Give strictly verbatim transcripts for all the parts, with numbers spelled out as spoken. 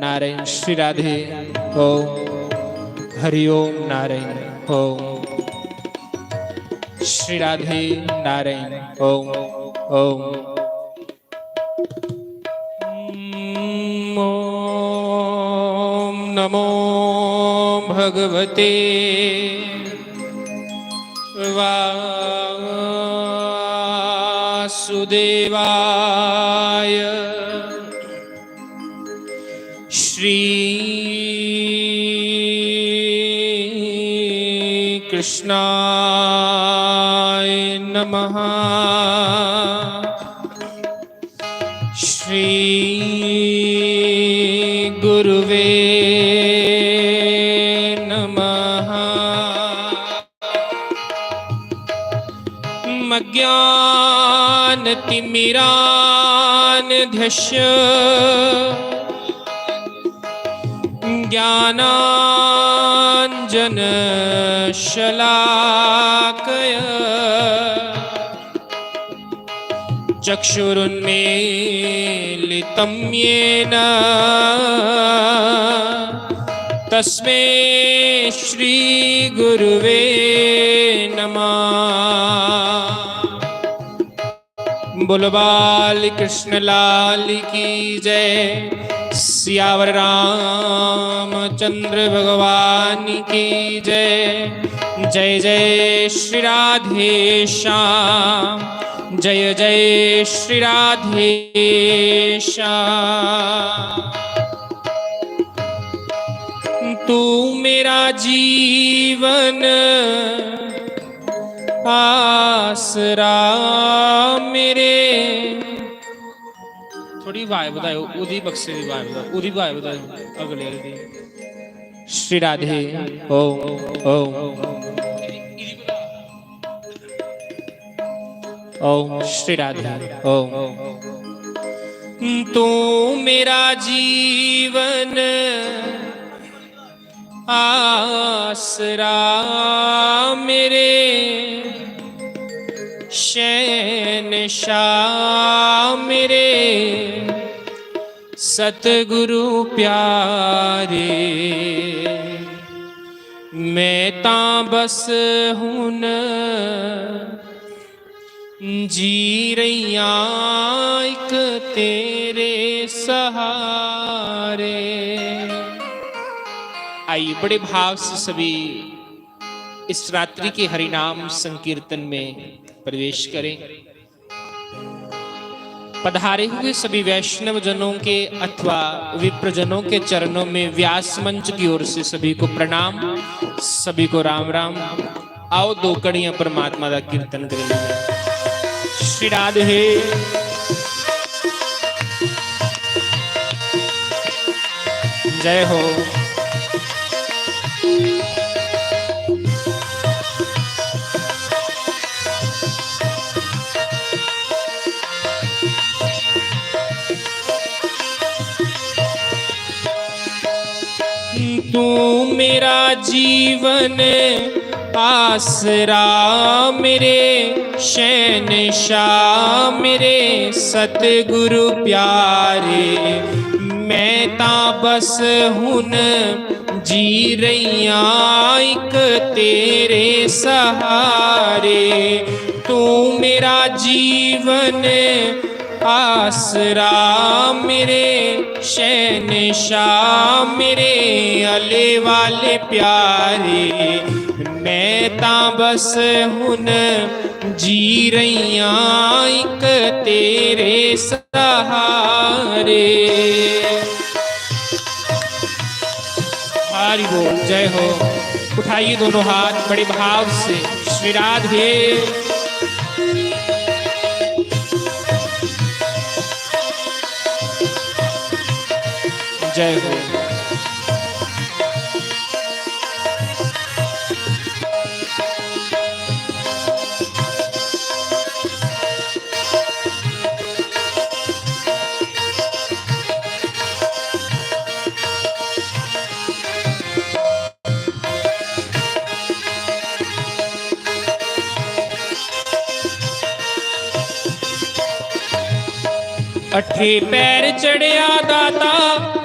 नारायण श्री राधे। ओम हरि ओम नारायण। ओम श्री राधे नारायण। ओम ओम। ओम नमो भगवते वासुदेवाय। श्री कृष्णाय नमः। श्री गुरुवे नमः। मज्ञान तिमिरान ध्यस्य ज्ञानांजन शलाकय। चक्षुरुन्मीलितं येन तस्मै श्री गुरुवे नमः। बोलो बाल कृष्ण लाल की जय। सियावर रामचंद्र भगवान की जय। जय जय श्री राधे श्याम। जय जय श्री राधे श्याम। तू मेरा जीवन आसरा मेरे। थोड़ी आवाज बधाओ, उदी बक्से दी आवाज बधाओ, उदी आवाज बधाओ, अगले दी। श्री राधे। ओम ओम। ओम श्री राधे। ओम। तू मेरा जीवन आसरा मेरे, शहनशाह मेरे, सतगुरु प्यारे। मैं तां बस हुन जी रही आं इक तेरे सहारे। आइए, बड़े भाव से सभी इस रात्रि के हरिनाम संकीर्तन में प्रवेश करें। पधारे हुए सभी वैष्णव जनों के अथवा विप्र जनों के चरणों में व्यास मंच की ओर से सभी को प्रणाम, सभी को राम राम। आओ, दो कड़ियां परमात्मा का कीर्तन करेंगे। श्री राधे। जय हो। तू मेरा जीवन आसरा मेरे, शहनशाह मेरे, सतगुरु प्यारे। मैं तां बस हुन जी रही आं इक तेरे सहारे। तू मेरा जीवन आसरा मेरे, शहनशाह मेरे, अले वाले प्यारे। मैं तां बस हुन जी रही आं इक तेरे सहारे। हरि बोल, जय हो। उठाइए दोनों हाथ बड़े भाव से। श्री राधे। जय हो। अठे पैर चढ़िया दाता,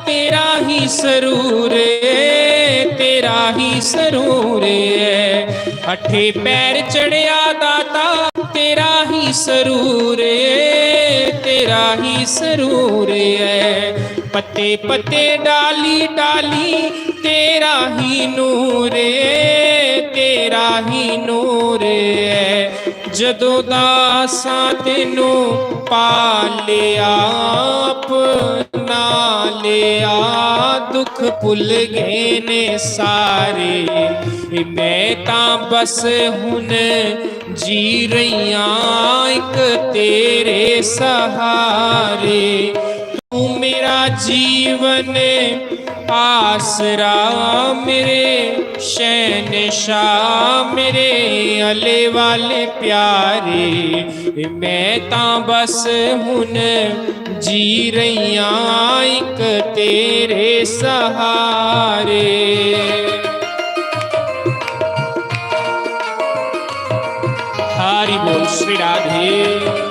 तेरा ही सरूर ऐ, तेरा ही सरूर ऐ। अठे पैर चढ़िया दाता, तेरा ही सरूर ऐ, तेरा ही सरूर ऐ। पत्ते पत्ते, डाली डाली, तेरा ही नूर ऐ, तेरा ही नूर ऐ। जदों दा असां तेनू पालिया, अपना लिया, दुख भुल गए ने सारे। मैं तां बस हुन जी रही आं इक तेरे सहारे। तू मेरा जीवन आसरा, मेरे शहनशाह, मेरे अले वाले प्यारे। मैं तां बस हुन जी रही आं इक तेरे सहारे। हरि बोल श्री राधे।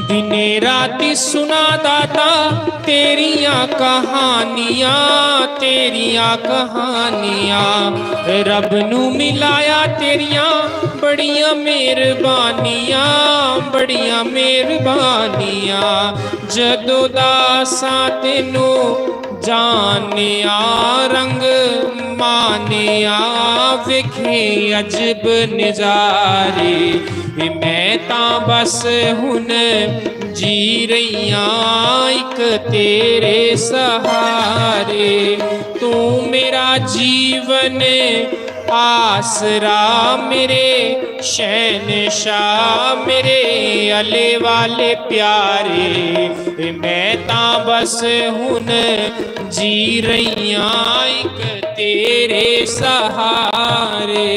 दिने राती सुना दाता तेरियां कहानियां, तेरियां कहानियां। रब नू मिलाया तेरियां बड़ियां मेहरबानियां, बड़ियां मेहरबानियां। जदों दा असां तेनू जानेआ, रंग मानेआ, वेखे अजब नजारे। मैं तां बस हुन जी रही आं इक तेरे सहारे। तू मेरा जीवन आसरा, मेरे शहनशाह, मेरे अले वाले प्यारे। मैं तां बस हुन जी रही आं इक तेरे सहारे।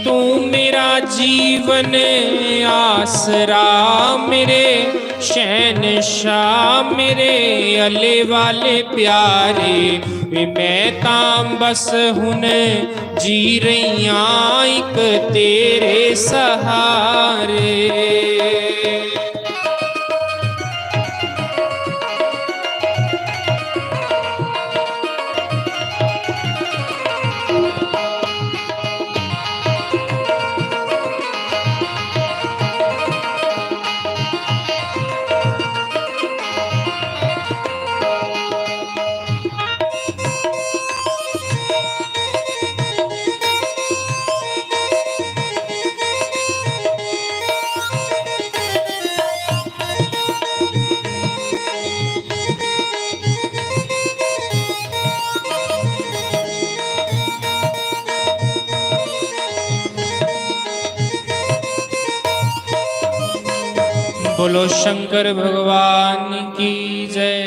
तू मेरा जीवन आसरा, मेरे शहनशाह, मेरे अले वाले प्यारे। मैं तां बस हुन जी रही आं इक तेरे सहारे। बोलो शंकर भगवान की जय।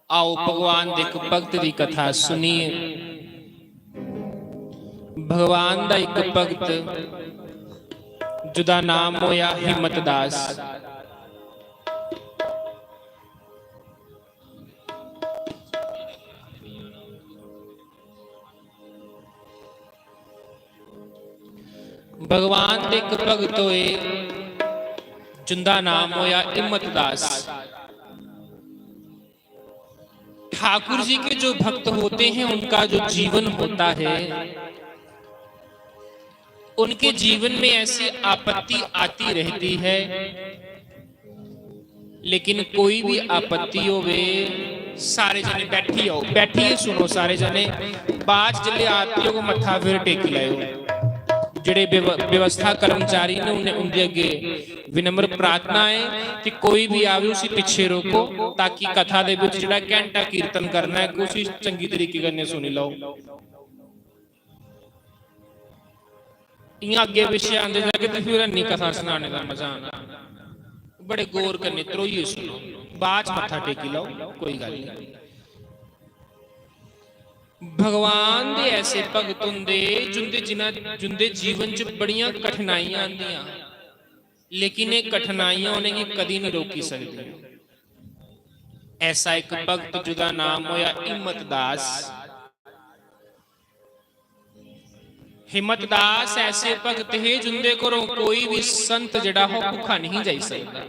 आओ भगवान दे इक भक्त दी कथा सुनिए। भगवान दा इक भक्त, जुदा नाम होया हिम्मत दास। भगवान दे इक भगत होए, जिंदा नाम होया हिम्मत दास। ठाकुर जी के जो भक्त होते हैं, उनका जो जीवन होता है, उनके जीवन में ऐसी आपत्ति आती रहती है, लेकिन कोई भी आपत्ति होवे, सारे जने बैठी आओ, बैठिए सुनो सारे जने। बाद च जिसले आरती होग, मत्था फिर टेकी लैओ। जेह्ड़े व्यव-, व्यवस्था कर्मचारी ने, उन्हें, उंदे अग्गे विनम्र प्रार्थना है कि कोई भी आवे, उसी पिच्छे रोको, ताकि कथा दे विच जेह्ड़ा घंटा कीर्तन करना है, उसी चंगी तरीके कन्नै सुनी लैओ। इ'यां अग्गें पिच्छें आंदे जागे ते फिर हैनी कथा सनाने दा मजा आना। बड़े गौर कन्नै ध्रोइयै सुनो, बाद च मत्था टेकी लैओ, कोई गल्ल नहीं। भगवान दे ऐसे भगत होंदे जिंदे जिना-, जिंदे जीवन च बड़ियां कठिनाइयां आंदियां, लेकिन एह् कठिनाइयां उ'नेंगी कदी नहीं रोकी सकदियां। ऐसा एक भगत जिदा नाम होया हिम्मत दास। हिम्मत दास ऐसे भगत हे जिंदे घरों कोई भी संत जेड़ा हो भुखा नहीं जाई सकदा।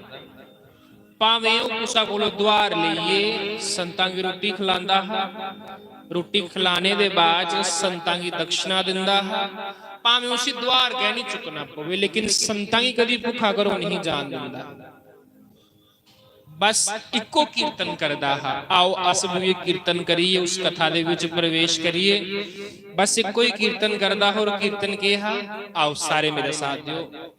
भावें ओह कुसा कोलों दुआर लेइयै संतां गी रुट्टी खलांदा हा, रुट्टी खलाने दे बाद च संतां गी दक्षिणा दिंदा हा, भावें उसी दुआर गै नहीं चुकना पवे, लेकिन संतां गी कदी भुखा घरों नहीं जान दिंदा। बस इक्को कीर्तन करदा हा। आओ, अस भी कीर्तन करिए, उस कथा दे विच प्रवेश करिए। बस इक्को ही कीर्तन करदा हा, और कीर्तन के हा? आओ, सारे मेरे साथ दियो।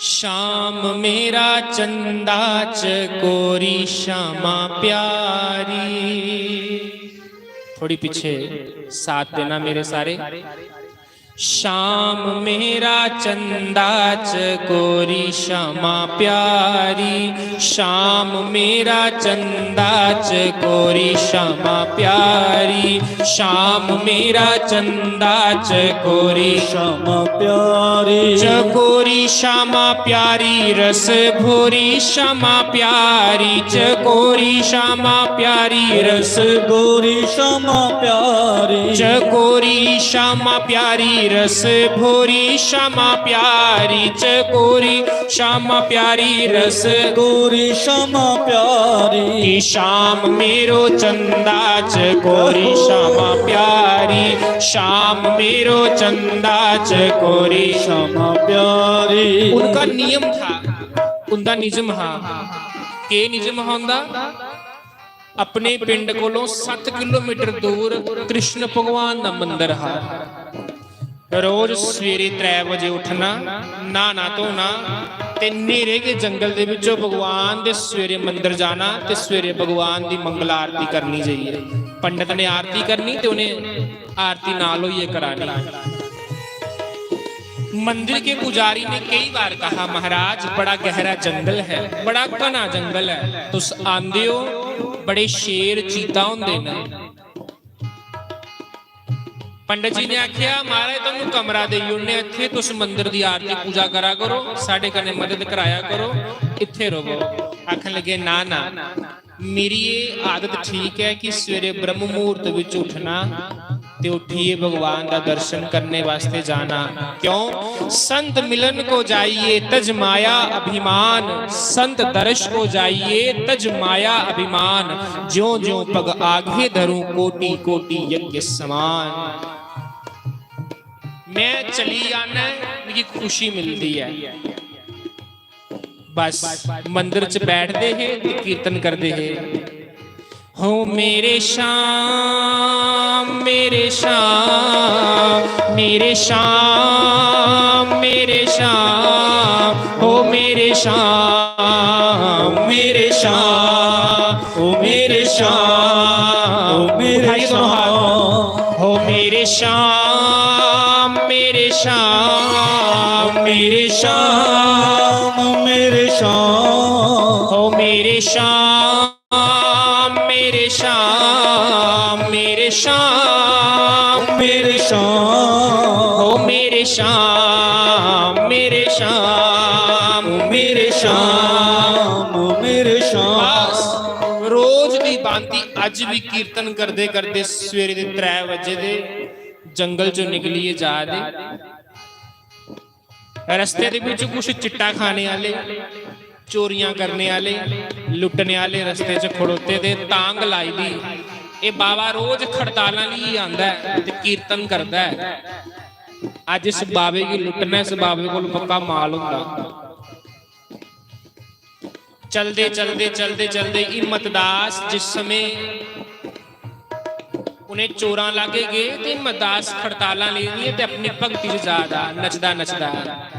श्याम मेरा चंदा चकोरी श्यामा प्यारी। थोड़ी पीछे साथ देना मेरे सारे। श्याम मेरा चंदा चकोरी श्यामा प्यारी, श्याम मेरा चंदा चकोरी श्यामा प्यारी, श्याम मेरा चंदा चकोरी श्यामा प्यारी। चकोरी श्यामा प्यारी रस भोरी श्यामा प्यारी, चकोरी श्यामा प्यारी रस गोरी श्यामा प्यारी। चकोरी श्यामा प्यारी रस भोरी श्यामा प्यारी, चकोरी श्यामा प्यारी रस गोरी श्यामा प्यारी। कि श्याम मेरो चंदा चकोरी श्यामा प्यारी, श्याम मेरो चंदा चकोरी श्यामा प्यारी। उनका नियम था, उनका निजम हा। के निजम हा उनका? अपने पिंड कोलों सत्त किलोमीटर दूर कृष्ण भगवान दा मंदर हा। रोज सवेरे त्रै बजे उठना, न्हाना धोना ते न्हेरे गै जंगल दे विचों भगवान दे सवेरे मंदर जाना ते सवेरे भगवान दी मंगल आरती करनी जाइए। पंडित ने आरती करनी ते उन्हें आरती नाल होइए करानी। मंदिर के पुजारी ने कई बार कहा, "महाराज, बड़ा गहरा जंगल है, बड़ा घना जंगल है, तुस आंदे हो, बड़े शेर चीता होंदे न।" पंडित जी ने आख्या, "महाराज, तुहानू कमरा देई ओड़ने, इत्थे तुस मंदिर दी आरती पूजा करा करो, साढ़े कन्नै मदद कराया करो, इत्थे रवो।" आखन लगे, "ना, ना, मेरी ये आदत ठीक है कि सवेरे ब्रह्म मुहूर्त विच उठना ते उठिए भगवान दा दर्शन करने वास्ते जाना। क्यों? संत मिलन को जाइए तज माया अभिमान, संत दर्श को जाइए तज माया अभिमान, ज्यों ज्यों पग आगे धरूं कोटि कोटि यज्ञ समान।" मैं चली जाना ऐ, मिगी खुशी मिलदी ऐ। बस मंदर च बैठदे हे ते कीर्तन करदे हे। हो मेरे श्याम, मेरे श्याम, मेरे श्याम, मेरे श्याम, हो मेरे श्याम, मेरे श्याम, हो मेरे श्याम, हो मेरे उठाइए दोनों हाथ। श्याम। हो मेरे श्याम, मेरे श्याम, मेरे श्याम, मेरे श्याम। हो मेरे श्याम, मेरे श्याम, मेरे श्याम, मेरे श्याम। हो मेरे श्याम, मेरे श्याम, मेरे श्याम, मेरे श्याम। बस, रोज दी भांति अज भी कीर्तन करदे करदे सवेरे दे त्रै बजे दे जंगल चों निकलियै जा दे। रस्ते दे बिच कुछ चिट्टा खाने आह्ले, चोरियां करने आह्ले, लुट्टने आह्ले रस्ते च खड़ोते दे, तांग लाई दी। एह् बाबा रोज खड़तालां लेइयै आंदा ऐ ते कीर्तन करदा ऐ। अज्ज इस बाबे गी लुट्टना, इस बाबे कोल पक्का माल होंदा। चलदे, चलदे, चलदे, चलदे हिम्मत दास जिस समें उ'नें चोरां लागै गे ते हिम्मत दास खड़तालां लेई दियां ते अपनी भक्ति च जा दा, नचदा, नचदा।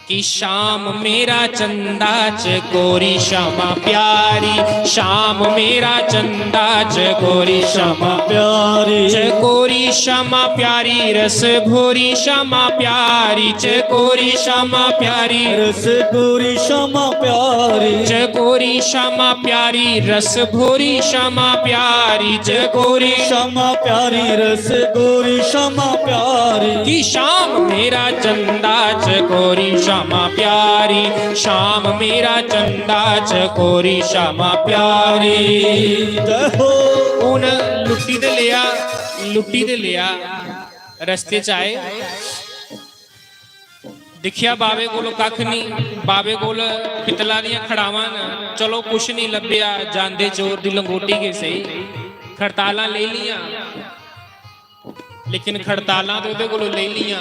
कि श्याम मेरा चंदा चकोरी श्यामा प्यारी, श्याम मेरा चंदा चकोरी श्यामा प्यारी। चकोरी श्यामा प्यारी, रस भोरी श्यामा प्यारी, चकोरी श्यामा प्यारी। रस गोरी श्यामा प्यारी। चकोरी श्यामा प्यारी, रस भोरी श्यामा प्यारी, चकोरी। श्यामा प्यारी, रस गोरी श्यामा प्यारी। कि श्याम मेरा चंदा चकोरी श्यामा प्यारी, श्याम मेरा चंदा चकोरी श्यामा प्यारी। जय हो। हुन लुट्टी ते लेआ, लुट्टी ते लेआ, रस्ते च आए, दिक्खेआ बावे कोल कक्ख निं, बावे कोल पित्तला दियां खड़ावां न। चलो, कुछ निं लब्भेआ, जांदे चोर दी लंगोटी गै सेही, खड़तालां लेई लियां, लेकिन खड़तालां ते ओह्दे कोलों लेई लियां,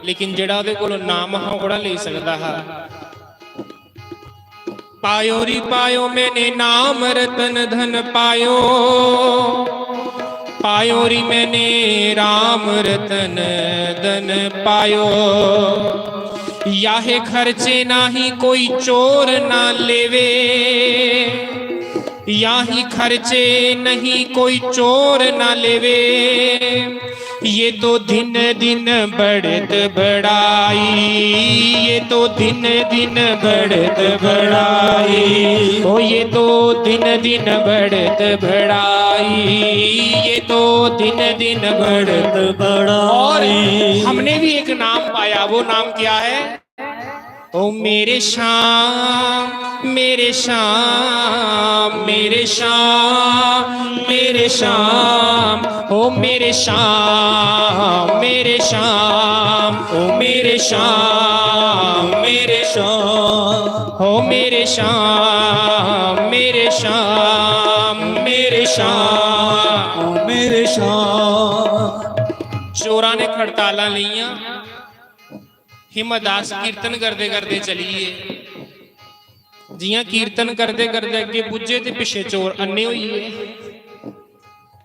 लेकिन जेह्ड़ा ओह्दे कोलों नाम हा, ओह्कड़ा लेई सकदा हा। पायो री पायो मैंने नाम रतन धन पायो, पायो री मैंने राम रतन धन पायो। याहे खर्चे नाही कोई चोर ना लेवे, याही खर्चे नहीं कोई चोर ना लेवे। ये तो दिन दिन बढ़त बढ़ाई, ये तो दिन दिन बढ़त बढ़ाई, ओ ये तो दिन दिन बढ़त बढ़ाई, ये तो दिन दिन बढ़त बढ़ाई। और हमने भी एक नाम पाया, वो नाम क्या है? ओ मेरे श्याम, मेरे श्याम, मेरे श्याम, मेरे श्याम, ओ मेरे श्याम, मेरे श्याम, ओ मेरे श्याम, मेरे श्याम, ओ मेरे श्याम, मेरे श्याम, मेरे श्याम, ओ मेरे श्याम। चोरां ने खड़तालां लेइयां। हिम्मत दास कीर्तन करदे करदे चली गे। जियां कीर्तन करदे करदे अग्गे पुज्जे ते पिच्छे चोर अन्ने होई गे।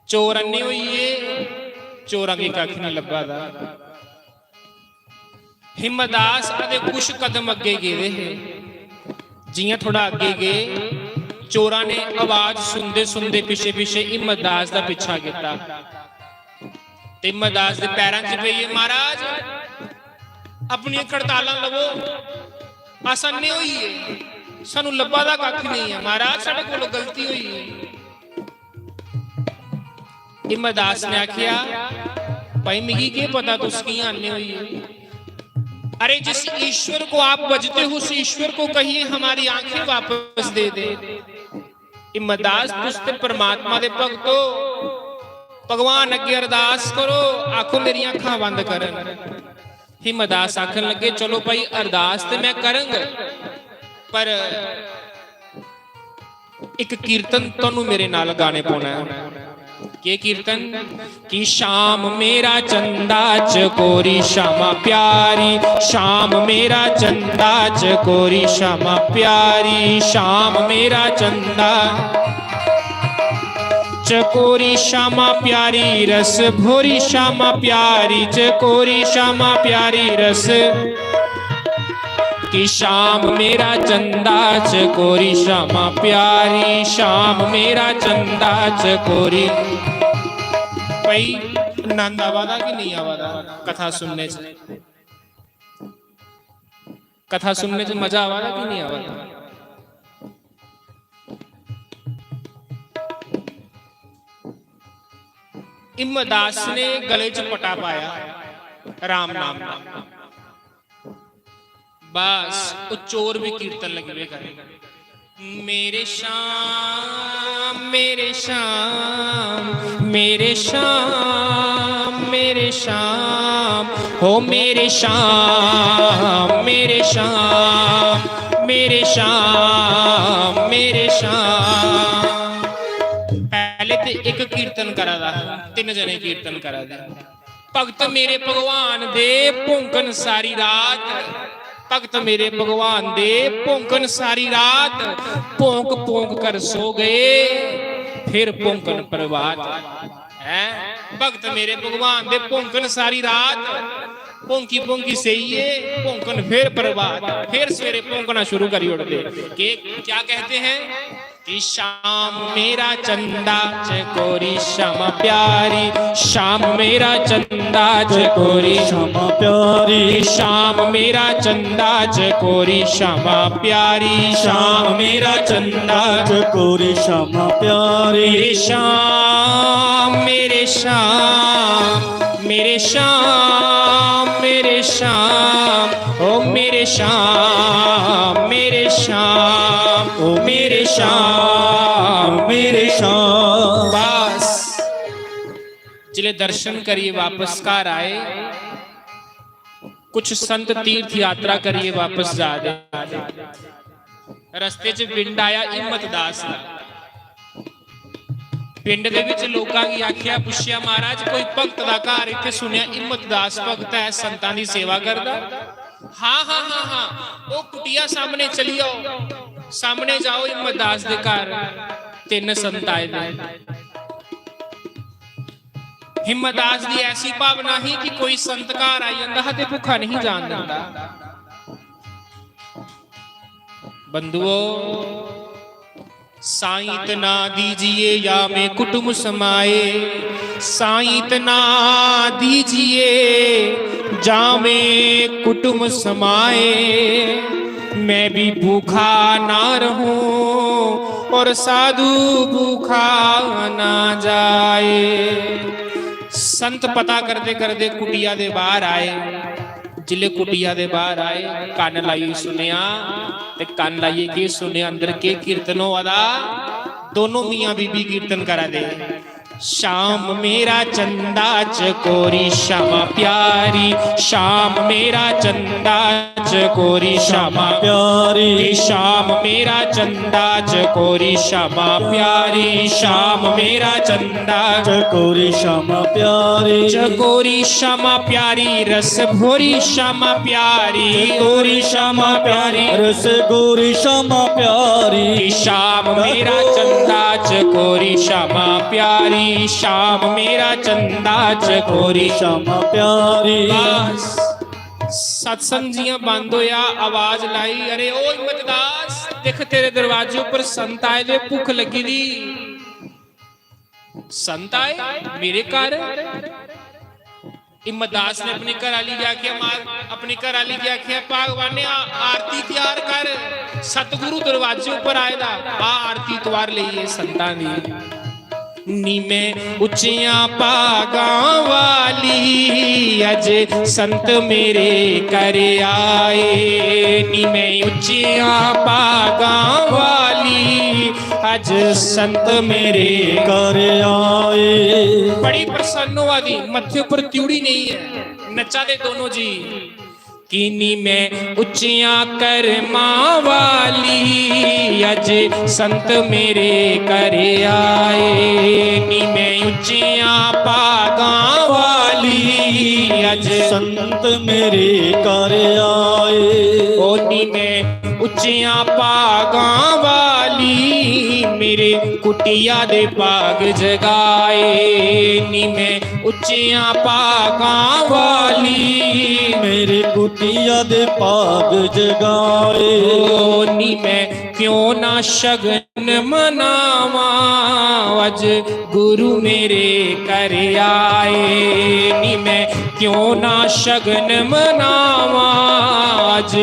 चोर अन्ने होई गे, चोरां गी कक्ख नहीं लब्भा दा। हिम्मत दास आदे कुछ कदम अग्गे गेदे हे। जियां थोड़ा अग्गे गे, चोरां ने आवाज सुनदे सुनदे पिच्छे पिच्छे हिम्मत दास दा पिच्छा कीता। ते हिम्मत दास दे पैरां च पेई गे, "महाराज, अपनियां खड़तालां लवो, अस अन्ने होई गे, सानू लब्भा दा कक्ख नहीं है महाराज, साढ़े कोल गलती होई गेई।" हिम्मत दास ने आखिया, "भाई, मिगी केह् पता तुस कियां अन्ने होई गे?" "अरे, जिस ईश्वर को आप भजते हो, उस ईश्वर को कहिए हमारी आंखें वापस दे दे।" हिम्मत दास, तुस ते परमात्मा दे भक्त हो, भगवान अग्गे अरदास करो, आखो मेरियां अक्खां बंद करन। हिम्मत दास आखन लगे, "चलो भाई, अरदास ते मैं करंग, पर इक कीर्तन तुहानू मेरे नाल गाने पौना है।" केह् कीर्तन? कि श्याम मेरा चंदा चकोरी श्यामा प्यारी, श्याम मेरा चंदा चकोरी श्यामा प्यारी, श्याम मेरा चंदा चकोरी श्यामा प्यारी, रस भोरी श्यामा प्यारी, चकोरी श्यामा प्यारी रस। कि श्याम मेरा चंदा चकोरी श्यामा प्यारी, श्याम मेरा चंदा चकोरी। भाई, आनंद आवा दा कि नहीं आवा दा कथा सुनने च? कथा सुनने च मजा आवा दा कि नहीं आवा दा? हिम्मत दास ने गले च पटा पाया राम नाम दा। बस, वो चोर भी कीर्तन लगी पे करन, "मेरे श्याम, मेरे श्याम, मेरे श्याम, मेरे श्याम, हो मेरे श्याम, मेरे श्याम, मेरे श्याम, मेरे श्याम। पहले ते एक कीर्तन करा दा, तीन जने कीर्तन करा दे। भगत मेरे भगवान दे भौंकन सारी रात, भगत मेरे भगवान दे भौंकन सारी रात, भौंक भौंक कर सो गए, फिर भौंकन प्रभात। हैं? भगत मेरे भगवान दे भौंकन सारी रात, भौंकी भौंकी सेइये, भौंकन फिर प्रभात, फिर सवेरे भौंकना शुरू करी ओड़दे। के क्या कहते हैं कि श्याम मेरा चंदा चकोरी श्यामा प्यारी, श्याम मेरा चंदा चकोरी श्यामा प्यारी, श्याम मेरा चंदा चकोरी श्यामा प्यारी, श्याम मेरा चंदा चकोरी श्यामा प्यारी। मेरे श्याम, मेरे श्याम, मेरे श्याम, मेरे श्याम, ओ मेरे श्याम, मेरे श्याम, ओ मेरे श्याम, मेरे श्याम। बस जिले दर्शन करिए वापस घर आए, कुछ संत तीर्थ यात्रा करिए वापस जा दे। रस्ते च पिंड आया हिम्मत दास दा। पिंड दे विच लोकां गी आख्या, पुछया, "महाराज, कोई भगत दा घर इत्थे?" सुनया हिम्मत दास भगत है, संतां दी सेवा करदा। "हाँ, हाँ, हाँ, हाँ, ओ कुटिया सामने चली आओ, सामने जाओ हिम्मत दास दे घर, तीन संत आए दे।" हिम्मत दास दी ऐसी भावना ही कि कोई संत घर आई जंदा हा ते भुक्खा नहीं जान दिंदा। बंधुओ, साईं इतना दीजिए या में कुटुम समाए, साईं इतना दीजिए जा में कुटुम समाए, मैं भी भूखा ना रहूं और साधु भूखा ना जाए। संत पता करदे करदे कुटिया दे बाहर आए। जिले कुटिया दे बाहर आए, कन्न लाइयै सुनेआ, ते कन्न लाइयै केह् सुनेआ, अंदर केह् कीर्तन होआ दा? दोनों मियां बीबी कीर्तन करा दे। श्याम मेरा चंदा चकोरी श्यामा प्यारी, श्याम मेरा चंदा चकोरी श्यामा प्यारी, श्याम मेरा चंदा चकोरी श्यामा प्यारी, श्याम मेरा चंदा चकोरी श्यामा प्यारी, चकोरी श्यामा प्यारी, रस भोरी श्यामा प्यारी, चकोरी श्यामा प्यारी, रस गोरी श्यामा प्यारी। श्याम मेरा चंदा चकोरी श्यामा प्यारी, श्याम मेरा चंदा चकोरी श्यामा प्यारी। बस सत्संग जियां बंद होया, आवाज लाई, "अरे ओ हिम्मत दास, दिख तेरे दरवाजे उपर संत आए दे, भुख लगी दी।" संत आए मेरे घर। हिम्मत दास ने अपनी घर आली गी आख्या, मां, अपनी घर आली गी आख्या, "भगवान ने आ-, आरती तैयार कर, सतगुरु दरवाजे उपर आए दा, आ आरती तवार लेइए संतां दी।" नी मैं उच्चियां भागां वाली, अज संत मेरे घर आए। नी मैं उच्चियां भागां वाली, अज संत मेरे घर आए। बड़ी प्रसन्न होआ दी, मत्थे उपर त्यूड़ी नहीं है, नच्चा दे दोनों जी। किनी मैं उच्चियां कर्मां वाली, अज संत मेरे घर आए। नी मैं उच्चियां भागां वाली, अज संत मेरे घर आए। ओ नी मैं उच्चियां भागां वाली, मेरे कुटिया दे भाग जगाए। नी मैं उच्चियां भागां वाली, मेरे कुटिया दे भाग जगाए। ओ नी मैं क्यों ना शगन मनावां, अज गुरु मेरे घर आए। नी मैं क्यों ना शगन मनावां, अज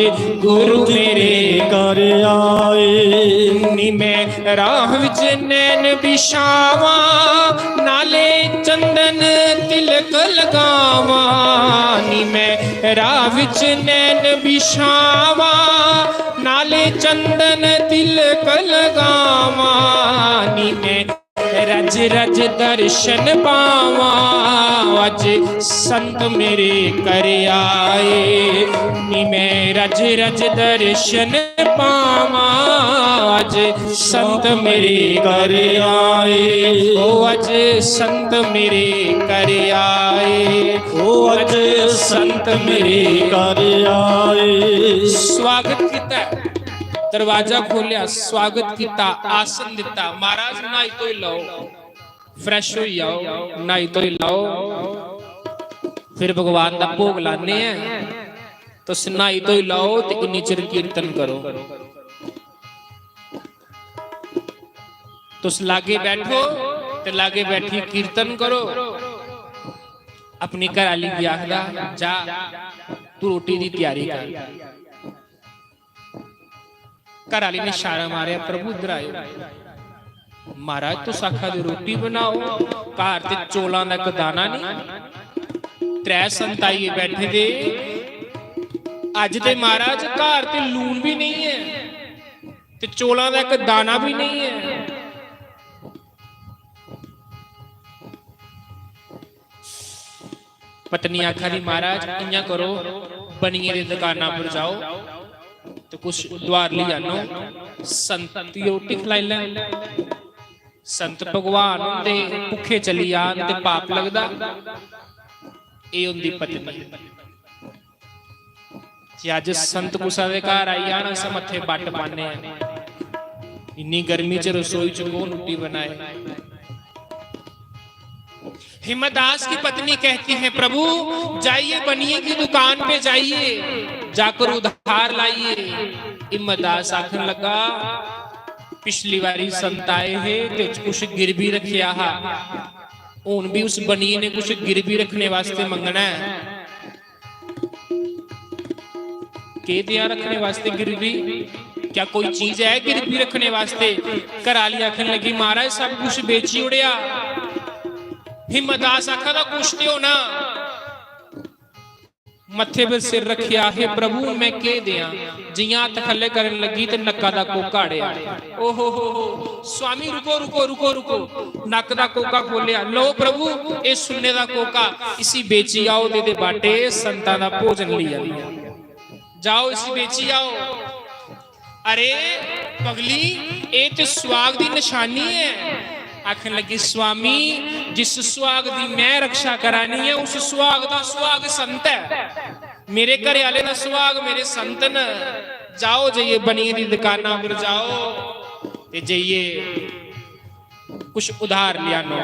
गुरु मेरे घर आए। नी मैं राह विच नैन बिछावां, नाले चंदन तिलक लगावां। नी मैं राह विच नैन बिछावां, नाले चंदन तिलक लगावां। नी मैं रज रज दर्शन पावां, अज संत मेरे कर आए। नी मैं रज रज दर्शन पावां, अज संत मेरे कर आए। ओ अज संत मेरे कर आए। ओ अज संत मेरे कर आए। स्वागत किता, दरवाजा खोलिया, स्वागत किता, आसन दिता। महाराज, न्हाई धोई लैओ, फ्रैश होई जाओ, न्हाई धोई लैओ, फिर भगवान दा भोग लाने हैं। तुस न्हाई धोई लैओ ते इन्नी चिर कीर्तन करो। तुस लागे बैठो ते लागे बैठी कीर्तन करो। अपनी घर आह्ली गी आखदा, "जा, तू रोटी दी त्यारी कर।" घर आह्ली ने इशारा मारेआ, "प्रभु, इद्धर आयो।" "महाराज, तुस आखा दे रोटी बनाओ, घर ते चौलां दा इक दाना नहीं, त्रै संत आइयै बैठे दे। अज्ज ते महाराज, घर ते लून भी नहीं है, ते चौलां दा इक दाना भी नहीं है।" पत्नी आखा दी, "महाराज, इ'यां करो, बनिये दी दकाना पर जाओ ते कुछ दुआर लेई आनो, संत गी रोटी खलाई लैन। संत भगवान होंदे, भुक्खे चली जान ते पाप लगदा।" एह् होंदी पत्नी। जे अज्ज संत कुसै दे घर आई जान, अस मत्थे बट्ट पान्ने आं। इन्नी गर्मी च रसोई च कौन रुट्टी बनाए? हिम्मत दास की पत्नी कहती है, "प्रभु, जाइए, बनिए की दुकान पे जाइए, जाकर उधार लाइए।" हिम्मत दास आखन लगा, "पिछली बारी संत आए हे ते कुछ गिरवी रखेआ हा, हुन भी उस बनिए ने कुछ गिरवी रखने वास्ते मंगना है।" केह् देआं रखने वास्ते गिरवी? क्या कोई चीज है गिरवी रखने वास्ते? घर आह्ली आखन लगी, "महाराज, सब कुछ बेची ओड़ेआ।" हिम्मत दास आखा दा, "कुछ ते होना।" मत्थे पर सिर रखेआ, "हे प्रभु, मैं केह् देआं?" जियां हत्थ खल्ले करन लगी ते नक्का दा कोका अड़ेआ। "ओहो हो हो, स्वामी, रुको, रुको, रुको, रुको।" नक्क दा कोका खोलेआ, "लो प्रभु, एह् सुन्ने दा कोका, इसी बेची आओ ते एह्दे बाटे संतां दा भोजन लेई आओ। जाओ, इसी बेची आओ।" "अरे पगली, एह् ते सुहाग दी नशानी ऐ।" आखन लगी, "स्वामी, जिस सुहाग दी मैं रक्षा करानी ऐ, उस सुहाग दा सुहाग संत ऐ। मेरे घरे आह्ले दा सुहाग मेरे संत न। जाओ, जाइयै बनिये दी दकाना पर जाओ ते जाइयै कुछ उधार लेआनो।"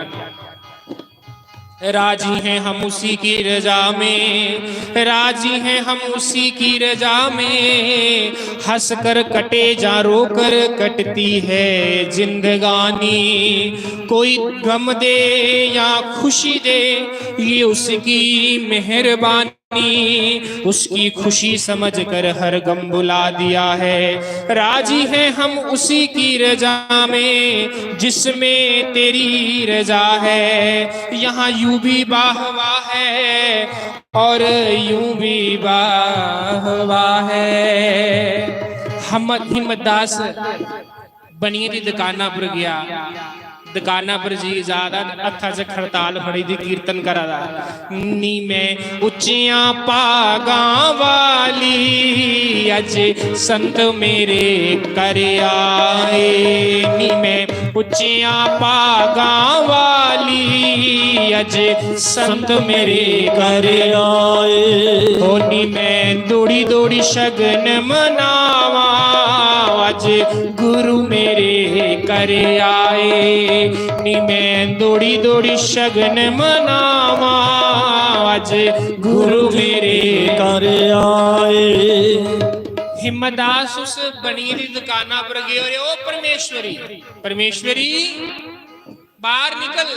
राजी हैं हम उसी की रजा में, राजी हैं हम उसी की रजा में, हंस कर कटे या रो कर कटती है जिंदगानी। कोई गम दे या खुशी दे, ये उसकी मेहरबानी, उसकी खुशी समझकर हर गम भुला दिया है। राजी हैं हम उसी की रजा में, जिसमें तेरी रजा है। यहाँ यूं भी वाह वाह है और यूं भी वाह वाह है। हम हिम्मत दास बनिये दी दकाना पर गया। दकाना पर जी जा दा, हत्था च खड़ताल फड़ी दी, कीर्तन करा दा। "नी मैं उच्चियां भागां वाली, अज संत मेरे कर आए। नी मैं उच्चियां भागां वाली, अज संत मेरे कर आए। हो नी मैं दौड़ी दौड़ी शगन मनावा, अज गुरु मेरे कर आए। नी मैं दौड़ी दौड़ी शगन मनावा, अज गुरु मेरे कर आए।" हिम्मत दास उस बनिये दी दुकाना पर गए और, "ओ परमेश्वरी, परमेश्वरी, बाहर निकल।"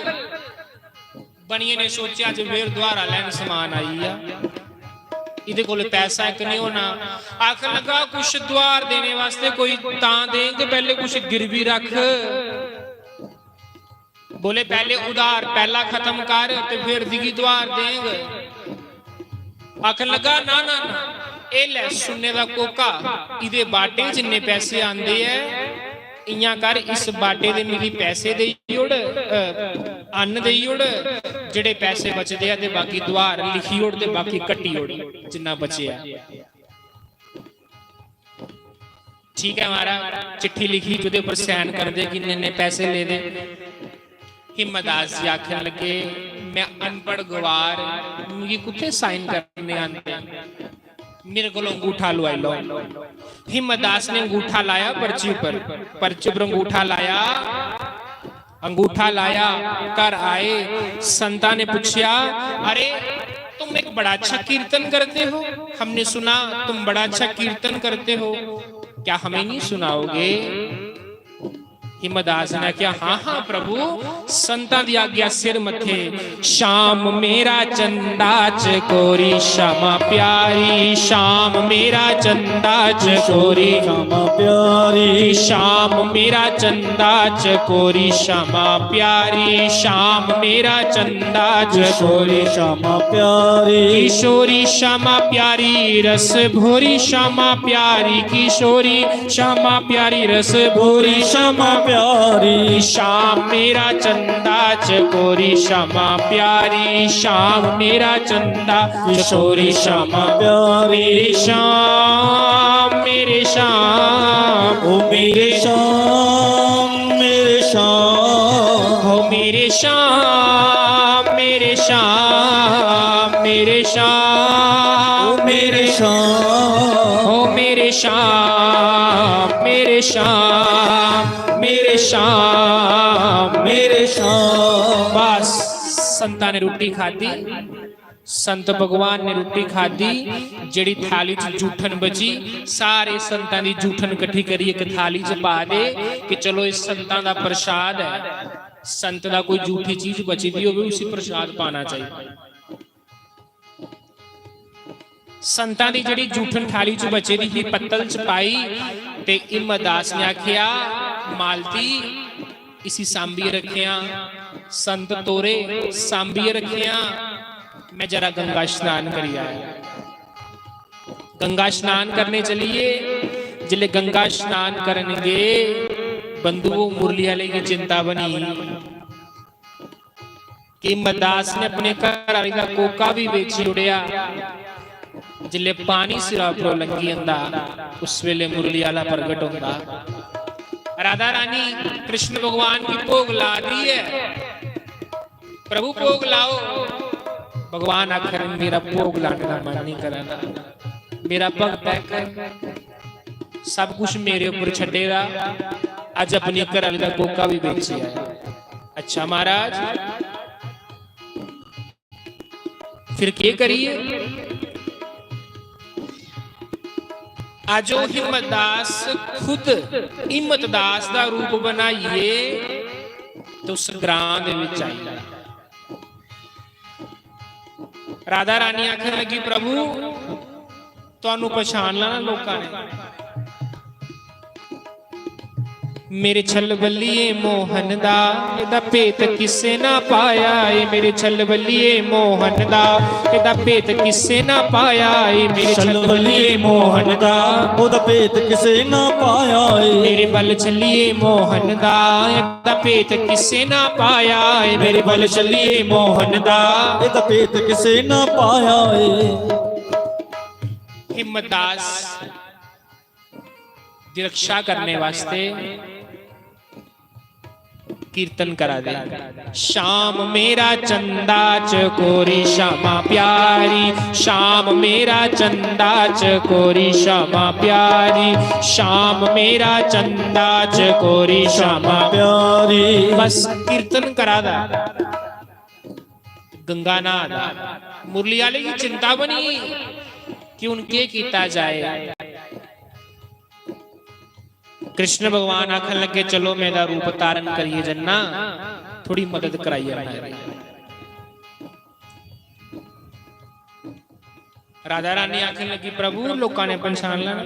बनिये ने सोचेआ, "अज फिर दुहारा लैन समान आई गेआ, इदे कोल पैसा इक नहीं होना।" आखन लगा, "कुछ दुहार देने वास्ते कोई तां देंग, पैहले कुछ गिरवी रख।" बोले, "पैहले उधार पैहला खत्म कर ते फिर दिगी दुहार देंग।" आखन लगा, "ना, ना, ना, एह लै सुन्ने दा कोका, इदे बाटे जिन्ने पैसे आंदे ऐ, इयां कर, इस बाटे दे मिगी पैसे देई ओड़, अ, अन्न देई ओड़, जेह्ड़े पैसे बचदे आ ते बाकी दुहार लिखी ओड़ ते बाकी कट्टी ओड़, जिन्ना बचेआ। ठीक ऐ महाराज, चिट्ठी लिखी, जेह्दे उप्पर सैन करदे कि इन्ने इन्ने पैसे लेदे। हिम्मत दास जी आखन लगे, "मैं अनपढ़ गवार, मिगी कुत्थै साइन करने आंदे? मेरे कोल अंगूठा लुआई लैओ।" हिम्मत दास ने अंगूठा लाया पर्ची उप्पर, पर्ची उप्पर अंगूठा लाया, अंगूठा लाया, घर आए, संतां ने पुच्छेआ, "अरे, तुम एक बड़ा अच्छा कीर्तन करते हो, हमने सुना तुम बड़ा अच्छा कीर्तन करते हो, क्या हमें नहीं सुनाओगे?" हिम्मत दास ने आखेआ, "हां हां प्रभु, संतां दी आज्ञा सिर मत्थे।" श्याम मेरा चंदा चकोरी श्यामा प्यारी, श्याम मेरा चंदा चकोरी। श्यामा प्यारी। श्याम मेरा चंदा चकोरी श्यामा प्यारी, श्याम मेरा चंदा चकोरी। श्यामा प्यारी। किशोरी श्यामा प्यारी, रस भोरी श्यामा प्यारी, किशोरी श्यामा प्यारी, रस भोरी श्यामा प्यारी। श्याम मेरा चंदा चकोरी श्यामा प्यारी, श्याम मेरा चंदा किशोरी श्यामा प्यारी। मेरे श्याम, मेरे श्याम, ओ मेरे श्याम, मेरे श्याम, ओ मेरे श्याम, मेरे श्याम, मेरे श्याम, ओ मेरे श्याम, ओ मेरे श्याम, मेरे श्याम, मेरे श्याम, मेरे श्याम। बस, संतां ने रुट्टी खादी, संत भगवान ने रुट्टी खादी, जेह्ड़ी थाली च जूठन बची, सारे संतां दी जूठन कट्ठी करियै इक थाली च पा दे कि चलो, इस संतां दा प्रसाद ऐ। संत दा कोई जूठी चीज बची दी होवे, उसी प्रसाद पाना चाहिए। संतां दी जेह्ड़ी जूठन थाली च बची दी ही, पत्तल च पाई, ते हिम्मत दास ने आखेआ, "मालती, इसी सांभियै रखेआं, संत तोरे सांभियै रखेआं, मैं जरा गंगा स्नान करी आया।" गंगा स्नान करने चलिए। जिसले गंगा स्नान करन गे, बंधुओ, मुरली आले गी चिंता बनी कि हिम्मत दास ने अपने घर आली दा कोका भी बेची ओड़ेआ। जिसले पानी सिरा उप्परों लंघी जंदा, उस वेले मुरली आला प्रगट होंदा। राधा रानी कृष्ण भगवान की भोग ला दी है, "प्रभु, भोग लाओ।" भगवान आखन, "मेरा भोग लाने दा मन नहीं करा दा, मेरा भगत है, सब कुछ मेरे उप्पर छड्डे दा, अज अपनी घर आली दा कोका भी बेची आया।" अच्छा महाराज, फिर केह् करिए? अज ओह् हिम्मत दास खुद हिम्मत दास दा रूप बनाइए ते उस ग्रां दे विच आई। राधा रानी आखन लगी, "प्रभु, तुहानू पछाण लैना लोकां ने।" मेरे छलबल्लिए मोहन दा, एदा भेत किसे ना पाया ਏ। मेरे छलबल्लिए मोहन दा, एदा भेत किसे ना पाया ਏ। मेरे छलबल्लिए मोहन दा, ਉਹਦਾ ਭੇਤ ਕਿਸੇ ਨਾ ਪਾਇਆ ਏ। मेरे बल छल्लिए मोहन दा, एदा भेत किसे ना पाया ਏ। मेरे बल छल्लिए मोहन दा, ਇਹਦਾ ਭੇਤ ਕਿਸੇ ਨਾ ਪਾਇਆ ਏ। हिम्मत दास दी रक्षा करने वास्ते कीर्तन करा दे। श्याम मेरा चंदा चकोरी श्यामा प्यारी, श्याम मेरा चंदा चकोरी श्यामा प्यारी, श्याम मेरा चंदा चकोरी श्यामा प्यारी। बस कीर्तन करा दा। गंगा नहा दा। मुरली आले गी चिंता बनी कि हुन केह् कीता जाए। कृष्ण भगवान आखन लगे, "चलो, मैं एदा रूप धारण करिए जन्ना, थोड़ी मदद कराई आना।" राधा रानी आखन लगी, "प्रभु, लोकां ने पन्छान लैना।"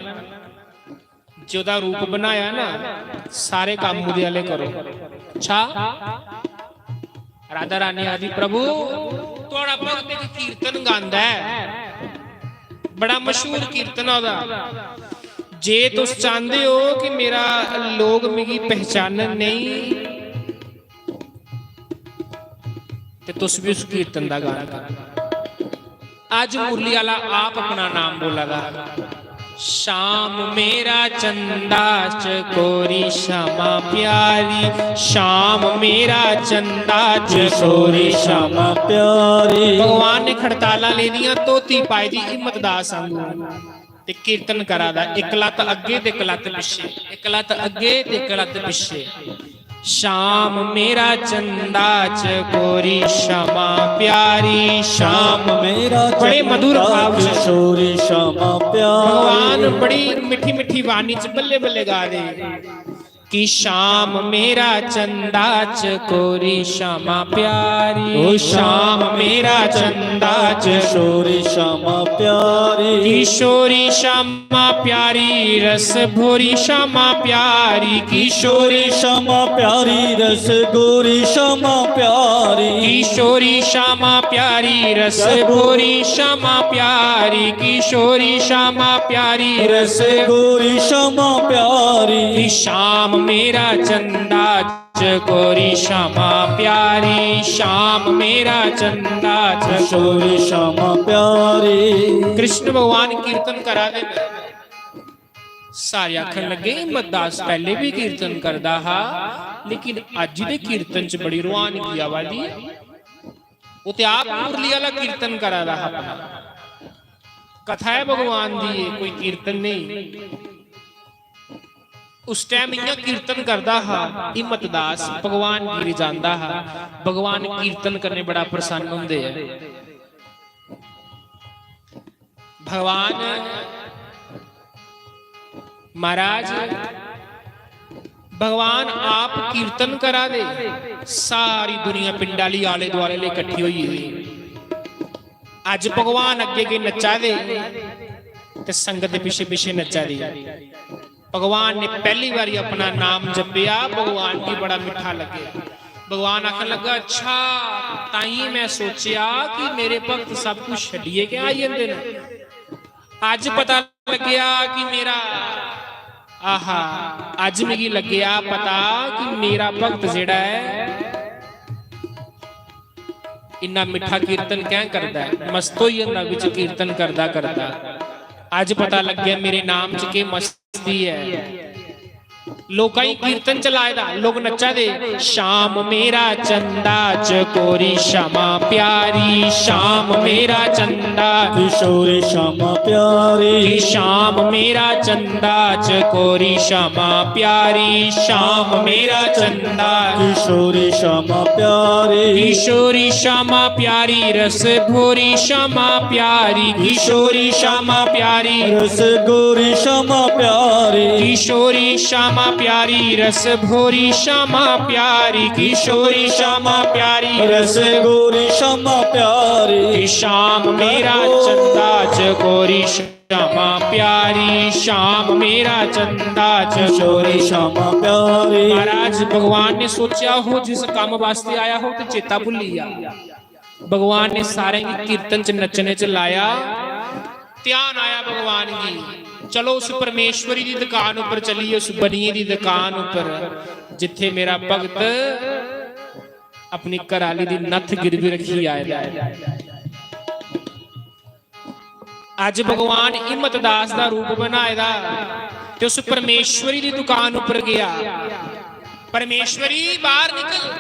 जेह्दा रूप बनाया ना, सारे काम ओह्दे आह्ले करो। अच्छा, राधा रानी आखदी, "प्रभु, थुआढ़ा भक्त इक कीर्तन गांदा ऐ, बड़ा मशहूर कीर्तन ऐ ओह्दा, जे तुस चांह्दे ओ कि मेरा लोक मिगी पहचानन नेईं, ते तुस बी उस कीर्तन दा गान करो। अज्ज मुरली आह्ला आप अपना नाम बोला दा। श्याम मेरा चंदा चकोरी श्यामा प्यारी, श्याम मेरा चंदा चकोरी श्यामा प्यारी। भगवान ने खड़ताला ले दियां, धोती पाई दी हिम्मत दास आंगू, ते कीर्तन करा दा, इक लत्त अग्गे ते इक लत्त पिच्छे, इक लत्त अग्गे ते इक लत्त पिच्छे। श्याम मेरा चंदा चकोरी श्यामा प्यारी, श्याम मेरा बड़े मधुर चंदा भाव से। किशोरी श्यामा प्यारी। भगवान बड़ी मिठी मिठी वाणी च बल्ले बल्ले गा दे कि श्याम मेरा चंदा चकोरी श्यामा प्यारी, ओ श्याम मेरा चंदा चकोरी श्यामा प्यारी। किशोरी श्यामा प्यारी रस भोरी श्यामा प्यारी, किशोरी श्यामा प्यारी रस गोरी श्यामा प्यारी। किशोरी श्यामा प्यारी रस भोरी श्यामा प्यारी, किशोरी श्यामा प्यारी रस गोरी श्यामा प्यारी। श्याम मेरा चंदा चकोरी श्यामा प्यारी, श्याम मेरा चंदा चकोरी श्यामा प्यारी। कृष्ण भगवान कीर्तन करा दे। सारे आखन लगे, "हिम्मत दास पैह्ले बी कीर्तन करदा हा, लेकिन अज्ज दे कीर्तन च बड़ी रवानगी आवा दी ऐ।" ओह् ते आप मुरली आह्ला कीर्तन करा दा हा अपना। कथा ऐ भगवान दी, एह् कोई कीर्तन नेईं। उस टाइम इ'यां कीर्तन करदा हा हिम्मत दास, भगवान गी रिझांदा हा। भगवान कीर्तन कन्नै बड़ा प्रसन्न होंदे ऐ। भगवान, महाराज, भगवान आप कीर्तन करा दे, सारी दुनिया पिंड आह्ली आले दुआले लेई कट्ठी होई गेदी। अज्ज भगवान अग्गे अग्गे नच्चा दे ते संगत दे पिच्छे पिच्छे नच्चा दी। भगवान ने पैह्ली बारी अपना नाम जपेआ, भगवान गी बड़ा मिट्ठा लग्गेआ। भगवान आखन लग्गा, "अच्छा, ताइयें मैं सोचेआ कि मेरे भक्त सब कुछ छड्डियै गै आई जंदे न। अज्ज पता लग्गेआ कि मेरा, आहा, अज्ज मिगी लग्गेआ पता कि मेरा भक्त जेह्ड़ा ऐ, इन्ना मिट्ठा कीर्तन कैं करदा ऐ, मस्त होई जंदा बिच कीर्तन करदा करदा। अज्ज पता लग्गेआ मेरे नाम च केह् मस्ती ऐ।" लोकां गी कीर्तन च लाए दा, लोक नच्चा दे। श्याम मेरा चंदा चकोरी श्यामा प्यारी, श्याम मेरा चंदा किशोरी श्यामा प्यारी। श्याम मेरा चंदा चकोरी श्यामा प्यारी, श्याम मेरा चंदा किशोरी श्यामा प्यारी। किशोरी श्यामा प्यारी रस भोरी श्यामा प्यारी, किशोरी श्यामा प्यारी रस गोरी श्यामा प्यारी। किशोरी श्यामा प्यारी रस भोरी श्यामा प्यारी, किशोरी श्यामा प्यारी रस गोरी श्यामा प्यारी। श्याम मेरा चंदा चकोरी श्यामा प्यारी, श्याम मेरा चंदा चकोरी श्यामा प्यारी। महाराज, भगवान ने सोचेआ हो, जिस काम वास्ते आया हो, ते चेता भुल्ली जा। भगवान ने सारें गी कीर्तन च नच्चने च लाया, ध्यान आया भगवान गी। चलो, उस परमेश्वरी दी दुकान उप्पर चलिए, उस बनिए दी दुकान उप्पर, जित्थे मेरा भक्त अपनी घराली दी नत्थ गिरवी रखी आए दा ऐ। अज्ज भगवान हिम्मत दास दा रूप बनाए दा, ते उस परमेश्वरी दी दुकान उप्पर गया। "परमेश्वरी, बाहर निकल,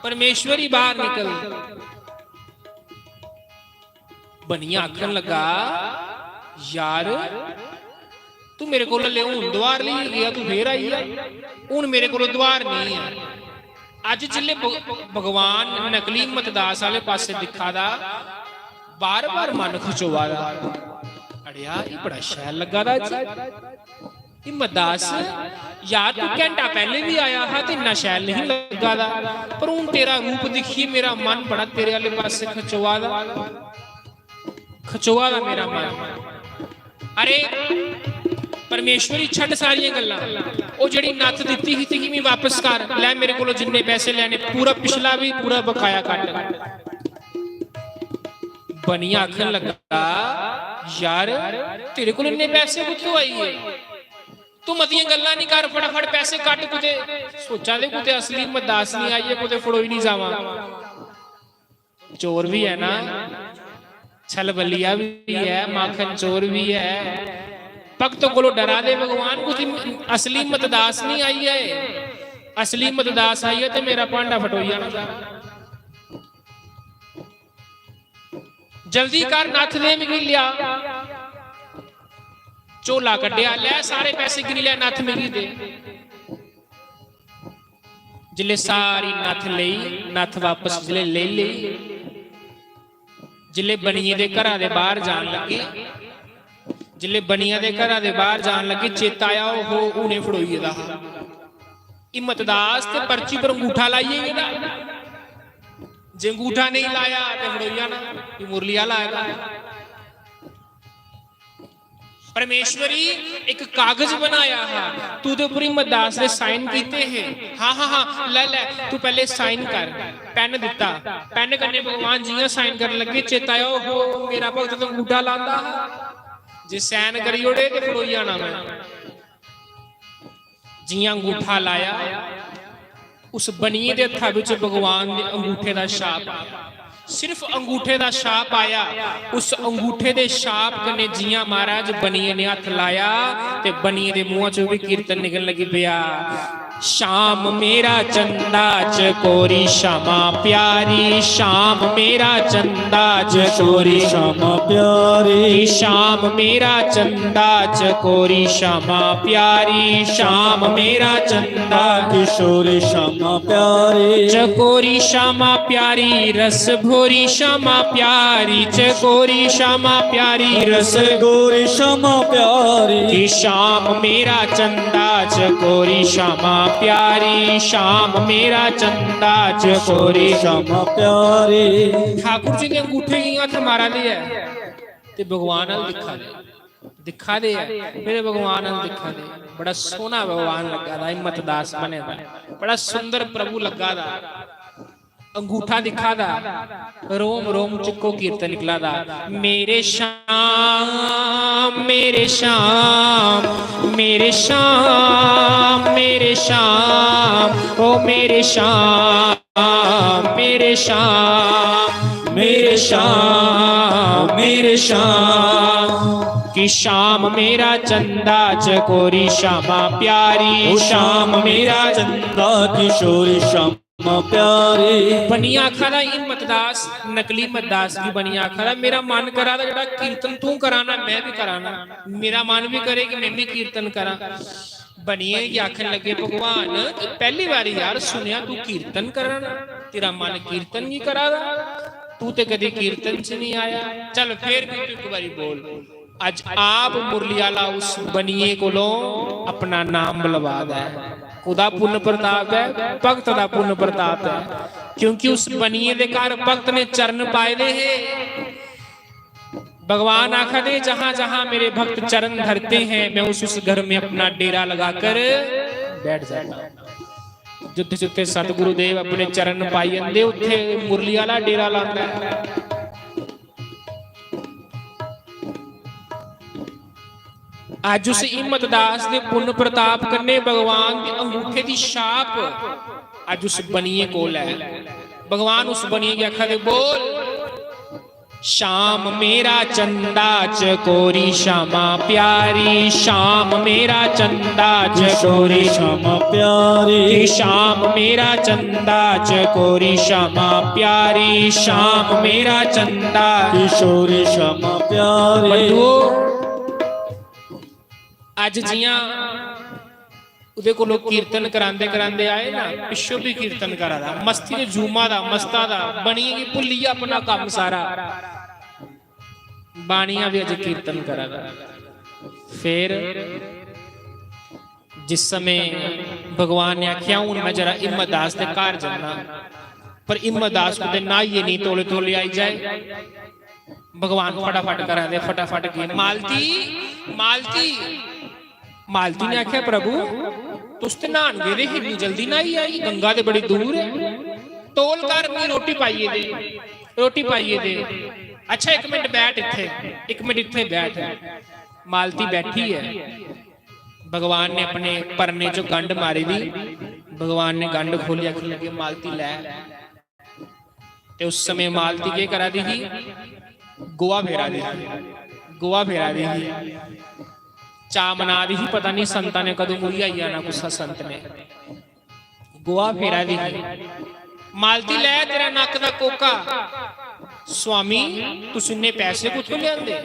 परमेश्वरी, बाहर निकल।" बनिया आखन लगा, "यार, तू मेरे कोल हल्ले हून दुआर लेइयै गेआ, तू फेर आई गेआ, हून मेरे कोल दुआर नहीं है।" अज्ज जिसले भ-, भगवान नकली हिम्मत दास आह्ले पासे दिक्खा दा, बार-बार मन खचोआ दा, "अड़ेआ, एह् बड़ा शैल लग्गा दा अज्ज। हिम्मत दास, यार, तू घैंटा पैह्ले बी आया हा ते इन्ना शैल नहीं लग्गा दा, पर हून तेरा रूप दिक्खियै मेरा मन बड़ा तेरे आह्ले पासे खचोआ दा, खचोआ दा मेरा मन।" अरे परमेश्वरी, छड्ड सारियां गल्लां। ओह् जेह्ड़ी नत्थ दित्ती ही तुगी, मी वापस कर। लै मेरे कोलों जिन्ने पैसे लैने, पूरा पिछला भी, पूरा बकाया कट्ट। बनिया आखन लगा, "यार, तेरे कोल इन्ने पैसे कुत्थों आई गे?" तू मतियां गल्लां नहीं कर, फटाफट पैसे कट कुते। सोचा दे कुते असली हिम्मत दास नहीं आई है, कुते फड़ोई नहीं जावां। चोर भी है ना, छलबलिया भी है, माखन चोर भी है। भक्त कोलों डरा दे भगवान, कुछ असली हिम्मत दास नहीं आई है। असली हिम्मत दास आई है ते मेरा भांडा फटोई जाना। जल्दी कर, नत्थ दे मिगी लिया। झोला कड्ढेआ, लै सारे पैसे गिनी लै, नत्थ मिगी दे। जिसलै सारी नत्थ लेई, नत्थ वापस जिसलै लेई लेई, जिसलै बनिये दे घरा दे बाहर जान लगे, जिसलै बनिया दे घरा दे बाहर जान लगे, चेता आया, ओहो, हूने फड़ोई गेदा हा। हिम्मत दास ते पर्ची पर अंगूठा लाइयै गेदा। जे अंगूठा नहीं लाया ते फड़ोई जाना, ये मुरली आह्ला आए दा। परमेश्वरी, एक कागज बनाया हा, तू ते उप्पर हिम्मत दास ने साइन कीते हे। हाँ, हाँ, हाँ, लै, लै, तू पैह्ले साइन कर। पेन दित्ता, पेन कन्नै भगवान जियां साइन करन लगे, चेता आया, "ओहो, मेरा भगत ते अंगूठा लांदा हा, जे साइन करी ओड़े ते फड़ोई जाना मैं।" जियां अंगूठा लाया, उस बनिये दे हत्था बिच भगवान दे अंगूठे दा छाप आया। सिर्फ अंगूठे दा छाप आया। उस अंगूठे दे छाप कन्नै जियां महाराज बनिये ने हत्थ लाया ते बनिये दे मुंह चों भी कीर्तन निकलन लगी पेआ। श्याम मेरा चंदा चकोरी श्यामा प्यारी, श्याम मेरा चंदा चकोरी श्यामा प्यारी। श्याम मेरा चंदा चकोरी श्यामा प्यारी, श्याम मेरा चंदा किशोरी श्यामा प्यारी। चकोरी श्यामा प्यारी, रस भोरी श्यामा प्यारी, चकोरी श्यामा प्यारी, रस गोरी श्यामा प्यारी। कि श्याम मेरा चंदा चकोरी श्यामा प्यारी, श्याम मेरा चंदा चकोरी श्यामा प्यारी। ठाकुर जी दे अंगूठे गी हत्थ मारा दे ऐ ते भगवान अल दिक्खा दे, दिक्खा दे ऐ, मेरे भगवान अल दिक्खा दे। बड़ा सोहना भगवान लग्गा दा, हिम्मत दास बने दा, बड़ा सुंदर प्रभु लग्गा दा। अंगूठा दिक्खा दा, रोम रोम चिक्को कीर्तन निकला दा। मेरे श्याम, मेरे श्याम, मेरे श्याम, मेरे श्याम, ओ मेरे श्याम, मेरे श्याम, मेरे श्याम, मेरे श्याम। कि श्याम मेरा चंदा चकोरी श्यामा प्यारी, ओ श्याम मेरा चंदा किशोरी श्याम प्यारी। बनिया आखा दा हिम्मत दास, नकली हिम्मत दास गी बनिया आखा दा, "मेरा मन करा दा जेह्ड़ा कीर्तन तूं कराना, मैं भी कराना। मेरा मन भी करे कि मैं भी कीर्तन करां।" बनिये गी आखन लगे, "भगवान, पैह्ली बारी यार सुनेआ तू कीर्तन कराना, तेरा मन कीर्तन गी करा दा, तू ते कदी कीर्तन च नहीं आया। चल, फिर भी तू एक बारी बोल।" अज आप मुरली आला उस बनिये कोलों अपना नाम बुलवा दा ऐ। कुदा पुन्न प्रताप ऐ? भगत दा पुन्न प्रताप ऐ, क्योंकि उस बनिये दे घर भगत ने चरण पाए दे हे। भगवान आखा दे, "जहां जहां मेरे भक्त चरण धरते हैं, मैं उस उस घर में अपना डेरा लगाकर बैठ जाता हूं।" जित्थे जित्थे सतगुरुदेव अपने चरण पाई जंदे, उत्थे मुरली आला डेरा लांदा ऐ। अज उस हिम्मत दास दे पुन्न प्रताप कन्नै भगवान दे अंगूठे दी छाप अज उस बनिये कोल ऐ। भगवान उस बनिये गी आखा दे, "बोल।" श्याम मेरा चंदा चकोरी श्यामा प्यारी, श्याम मेरा चंदा चकोरी श्यामा प्यारी। श्याम मेरा चंदा चकोरी श्यामा प्यारी, श्याम मेरा चंदा किशोरी श्यामा प्यारी। बंधुओ, अज जियां उदे कोलों कीर्तन करांदे करांदे आए ना, पिच्छों भी कीर्तन करा दा, मस्ती दे झूमा दा, मस्ता दा, बनिये गी भुल्लियै अपना कम्म सारा। बानिया भी अज कीर्तन करा दा। फिर जिस समय भगवान ने आख्या, "हून मैं जरा हिम्मत दास दे घर जन्ना," पर हिम्मत दास कुतै न्हाइयै नहीं, तौले तौले आई जाए। भगवान फटाफट करा दे, फटाफट गए, "मालती, मालती।" मालती ने आख्या, "प्रभु, तुस ते न्हान गेदे हे, इन्नी जल्दी न्हाई आई? गंगा ते बड़ी दूर ऐ। तौल कर, मी रोटी पाइयै दे, रोटी पाइयै दे। अच्छा, इक मिंट बैठ इत्थे, इक मिंट इत्थे बैठ।" मालती बैठी ऐ, भगवान ने अपने परने च गंढ मारी दी। भगवान ने गंढ खोह्ल्ली, आखन लगे, "मालती लै।" ते उस समय मालती केह् करा दी ही? गोहा फेरा दी ही, गोहा फेरा दी ही। चाऽ मना दी ही, पता नहीं संतां ने कदूं मुड़ी आई जाना, कुसै संत ने। गोहा फेरा दी ही। "मालती, लै तेरा नक्क दा कोका।" "स्वामी, तुस इन्ने पैसे कुत्थों लेआंदे?"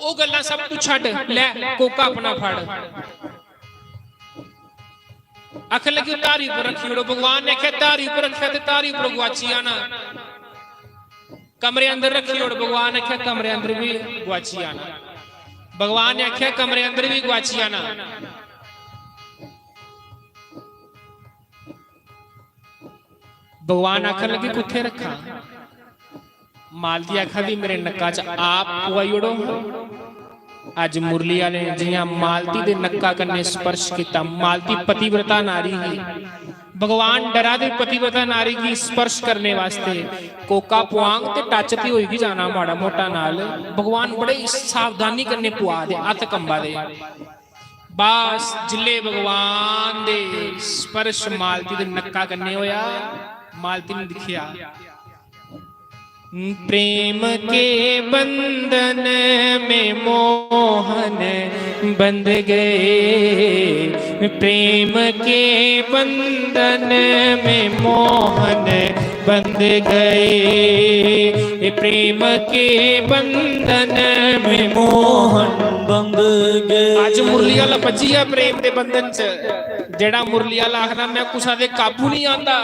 "ओह् गल्लां सब तू छड्ड, लै कोका अपना फड़।" आखन लगी, "धारी पर रक्खी ओड़ो।" भगवान ने आखेआ, "धारी पर रक्खेआ ते धारी पर गुआची जाना।" "कमरे अंदर रक्खी ओड़।" भगवान ने आखेआ, "कमरे अंदर भी गुआची जाना।" भगवान ने आखेआ, "कमरे अंदर भी गुआची जाना।" भगवान आखन लगे, "कुत्थै रक्खां?" मालती आखा दी, "मेरे नक्का च आप पुआई ओड़ो।" अज्ज मुरली आह्ले ने जि'यां मालती दे नक्का कन्नै स्पर्श कीता, मालती पतिव्रता नारी ही, भगवान डरा दे पतिव्रता नारी गी स्पर्श करने वास्ते। कोका पुआंग ते टच ते होई गै जाना माड़ा मोटा नाल। भगवान बड़े सावधानी कन्नै पुआ दे, हत्थ कंबा दे। बस जिल्ले भगवान दे स्पर्श मालती दे नक्का कन्नै होया, मालती ने दिक्खेआ, प्रेम के बंधन में मोहन बंध गए, प्रेम के बंधन में मोहन बंध गए, प्रेम के बंधन में मोहन बंध गए। अज्ज मुरली आह्ला बज्जी गेआ प्रेम दे बंधन च। जेह्ड़ा मुरली आह्ला आखदा, "मैं कुसै दे काबू नहीं आंदा।"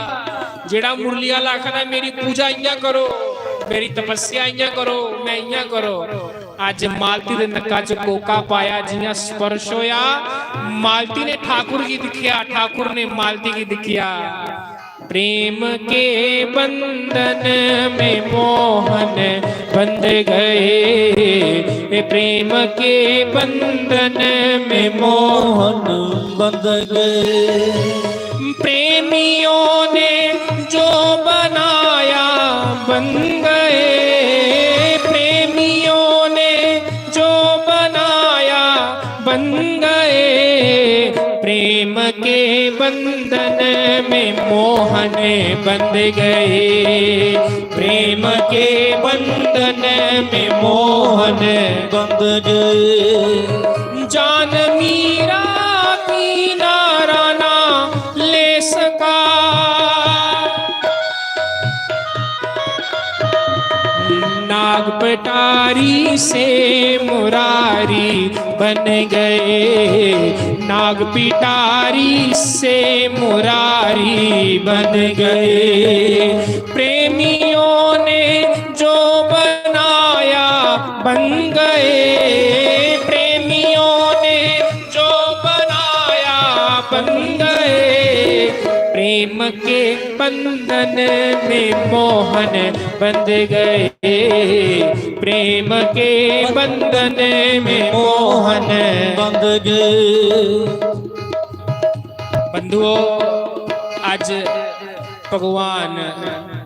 जेह्ड़ा मुरली आह्ला आखदा, "मेरी पूजा इ'यां करो, मेरी तपस्या इ'यां करो, मैं इ'यां करो।" अज्ज मालती दे नक्का च कोका पाया, जि'यां स्पर्श होया, मालती ने ठाकुर गी दिक्खेआ, ठाकुर ने मालती गी दिक्खेआ। प्रेम के बंधन में मोहन बंध गए, प्रेम के बंधन में मोहन बंध गए। प्रेमियों ने जो बनाया बन गए, प्रेमियों ने जो बनाया बन गए, प्रेम के बंधन में मोहन बंध गए, प्रेम के बंधन में मोहन बंध गए। जान मीरा किनारा ना ले सका, नाग पटारी से मुरारी बन गए, नाग पिटारी से मुरारी बन गए। प्रेमियों ने जो बनाया बन गए, प्रेमियों ने जो बनाया बन गए। प्रेम के बंधन में मोहन बंध गए, प्रेम के बंधन में मोहन बंध गए। बंधुओ, अज्ज भगवान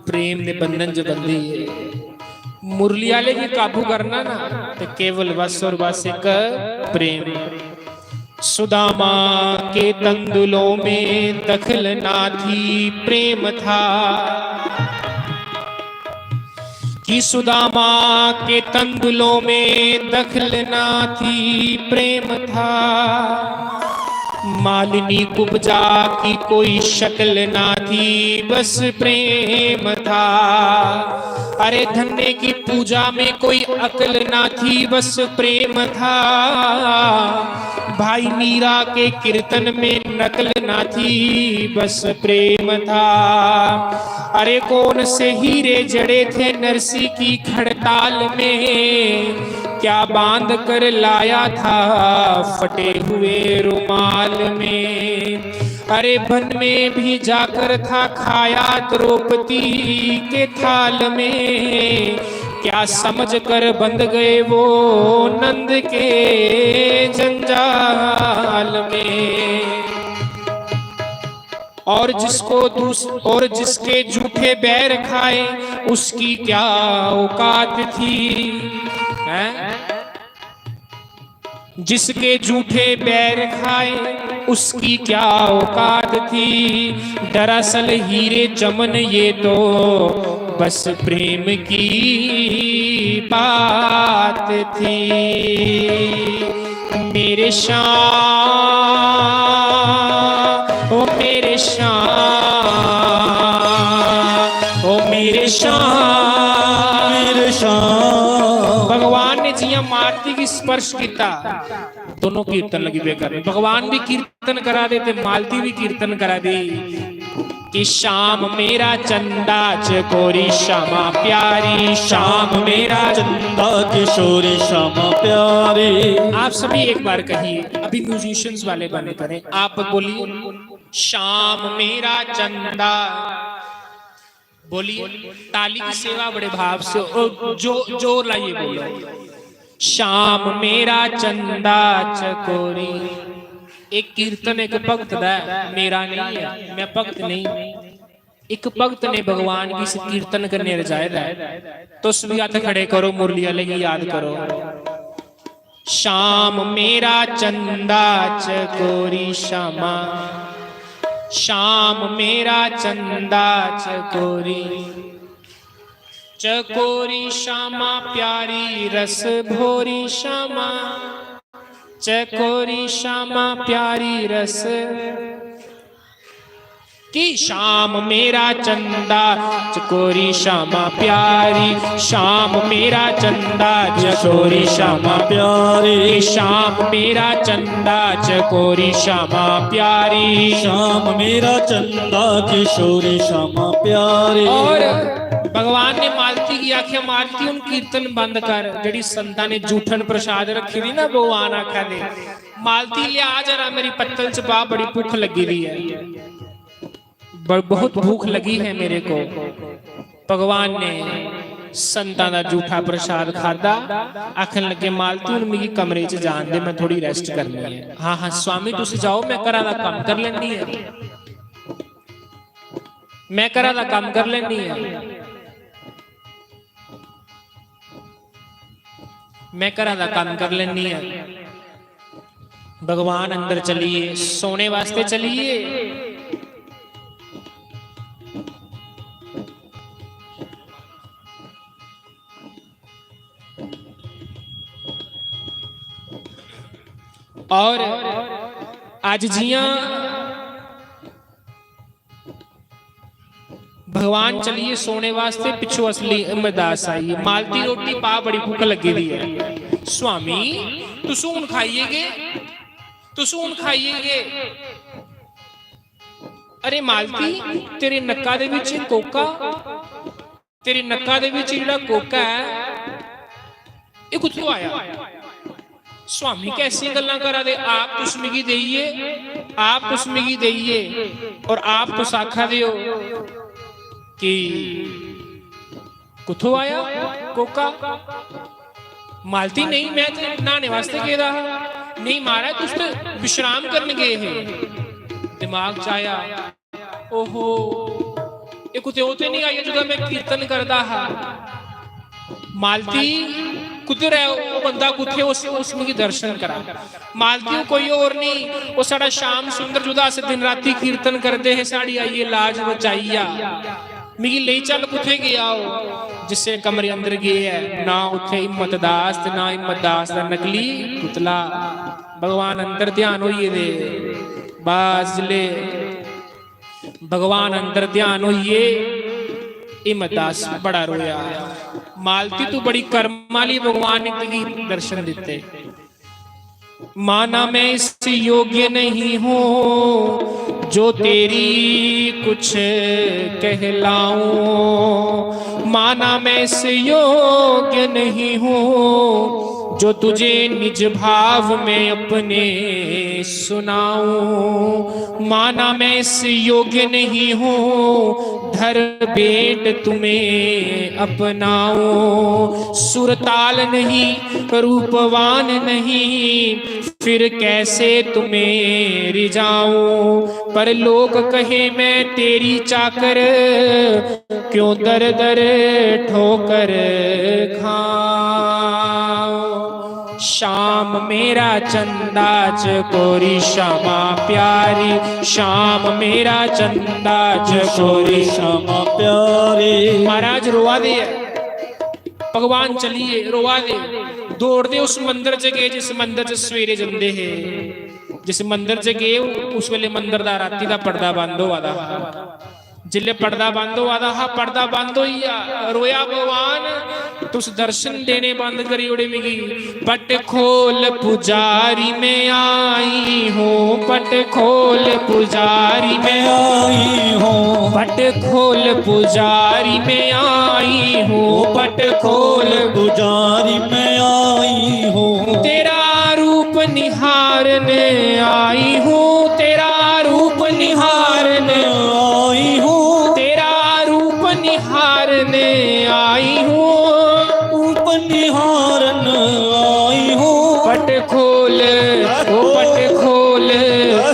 प्रेम दे बंधन च बंधी है। मुरली आह्ले गी काबू करना ना, ते केवल बस और बस एक प्रेम। सुदामा के तंदुलों में दखल ना थी, प्रेम था। कि सुदामा के तंदुलों में दखल ना थी, प्रेम था। मालिनी कुब्जा की कोई शक्ल ना थी, बस प्रेम था। अरे धन्ने की पूजा में कोई अकल ना थी, बस प्रेम था। भाई मीरा के कीर्तन में नकल ना थी, बस प्रेम था। अरे कौन से हीरे जड़े थे नरसी की खड़ताल में, क्या बांध कर लाया था फटे हुए रुमाल में। अरे वन में भी जाकर था खाया द्रौपदी के थाल में, क्या समझ कर बंध गए वो नंद के जंजाल में। और जिसको दूस-, और जिसके झूठे बैर खाए, उसकी क्या औकात थी, हैं? जिसके झूठे बैर खाए, उसकी क्या औकात थी। दरअसल हीरे चमन ये तो बस प्रेम की बात थी। मेरे शाम, ओ मेरे शाम, ओ मेरे शाम। मेरे शाम। भगवान ने जियां मालती गी स्पर्श किया, दोनों कीर्तन लगी पे करन। भगवान भी कीर्तन करा दे ते मालती भी कीर्तन करा दी कि शाम मेरा चंदा चकोरी श्यामा प्यारी, शाम मेरा चंदा किशोरी श्यामा प्यारी। आप सभी एक बार कहिए, अभी म्यूजिशियंस वाले बने करें, आप बोलिए, शाम मेरा चंदा। बोलिए, ताली की सेवा बड़े भाव से, ओ, जो, जोर लाइए बोलो। शाम मेरा चंदा चकोरी। एक कीर्तन एक भगत दा ऐ, मेरा नहीं है, मैं भगत नहीं। एक भगत ने भगवान गी इस कीर्तन कन्नै रजाए दा ऐ। तुस भी हत्थ खड़े करो, मुरली आह्ले गी याद करो। शाम मेरा चंदा चकोरी श्यामा, शाम मेरा चंदा चकोरी, चकोरी श्यामा प्यारी रस भोरी श्यामा, चकोरी श्यामा प्यारी रस। कि शाम मेरा चंदा चकोरी श्यामा प्यारी, शाम मेरा चंदा चकोरी श्यामा प्यारी, शाम मेरा चंदा चकोरी श्यामा प्यारी। शाम मेरा चंदा किशोरी श्यामा प्यारी। और भगवान ने मालती गी आख्या, मालती, हुन कीर्तन बंद कर। जेड़ी संतां ने जूठन प्रसाद रखी दी ना, भगवान आखा दे, मालती, लिया जरा मेरी पत्तल च पा, बड़ी भुख लगी दी है। ब-, बहुत भूख लगी है मेरे को। भगवान ने संतां दा जूठा प्रसाद खादा, आखन लगे, मालती, हुन मिगी कमरे च जान दे, मैं थोड़ी रेस्ट करनी है। हाँ, हाँ स्वामी, तुसी जाओ, मैं घरा दा कम्म कर लेनी है, मैं घरा दा कम्म कर लेनी है, मैं घरा दा कम्म कर लेनी है। भगवान अंदर चलिए, सोने वास्ते चलिए। और अज जियां भगवान चलिए सोने वास्ते, पिछों असली इमदास आई है। मालती, रोटी पा, बड़ी भुख लगी दी है। स्वामी, तुस हुन खाइए गे, तुस हुन खाइए गे। अरे मालती, तेरे नक्का दे विच कोका, तेरे नक्का दे विच जेड़ा कोका है, ये कुत्थों आया? स्वामी, कैसी गल्लां करा दे? आप तुस मिगी देइए, आप तुस मिगी देइए, और आप तुस आखा दे हो कि कुत्थों आया कोका? मालती, नहीं, मैं ते न्हाने वास्ते गेदा हा। नहीं महाराज, तुस ते विश्राम करन गए हे। दिमाग च आया, ओहो, ये कुतै ओह् ते नहीं आई जदों मैं कीर्तन करदा हा? मालती, कुद्धर ऐ ओह् बंदा, कुत्थै उस, उस मिगी दर्शन करा। मालती, ओह् कोई होर नहीं, ओह् साढ़ा श्याम सुंदर, जुदा अस दिन राती कीर्तन करदे हे, साढ़ी आइयै लाज बचाई आ। मिगी लेई चल, कुत्थै गेआ ओह्? जिसै कमरे अंदर गे ऐ, ना उत्थै हिम्मत दास ते ना हिम्मत दास दा नकली पुतला। भगवान अंदर ध्यान होई गेदे। बस जिसलै भगवान अंदर ध्यान होई गे, हिम्मत दास बड़ा रोया। मालती, तू बड़ी कर्म आह्ली, भगवान ने तुगी दर्शन दित्ते। माना मैं इस योग्य नहीं हूँ जो तेरी कुछ कहलाऊं, माना मैं इस योग्य नहीं हूँ जो तुझे निज भाव में अपने सुनाऊं, माना मैं इस योग्य नहीं हूँ धर भेंट तुम्हें अपनाऊं। सुरताल नहीं, रूपवान नहीं, फिर कैसे तुम्हें रिझाऊं? पर लोग कहे मैं तेरी चाकर, क्यों दर दर ठोकर खाऊं? श्याम मेरा चंदा चकोरी श्यामा प्यारी, श्याम मेरा चंदा चकोरी। श्यामा प्यारी। महाराज रोआ दे ऐ, भगवान चलिए रोआ दे, दौड़दे उस मंदर च गे जिस मंदर च सवेरे जंदे हे, जिस मंदर च गे उस वेले मंदर दा राती दा पड़दा बंद होआ दा हा। जिसले पड़दा बंद होआ दा हा, पड़दा बंद होई गेआ, रोया भगवान, तुस दर्शन देने बंद करी ओड़े मिगी। पट खोल पुजारी मैं आई हूँ, पट खोल पुजारी मैं आई हूँ, पट खोल पुजारी मैं आई हूँ, पट खोल पुजारी मैं आई हूँ। तेरा रूप निहारने आई हूँ, तेरा रूप निहारने आई हूँ, तेरा रूप निहारने आई हूँ। रूप निहारन आई हूँ। पट खोल, ओ पट खोल,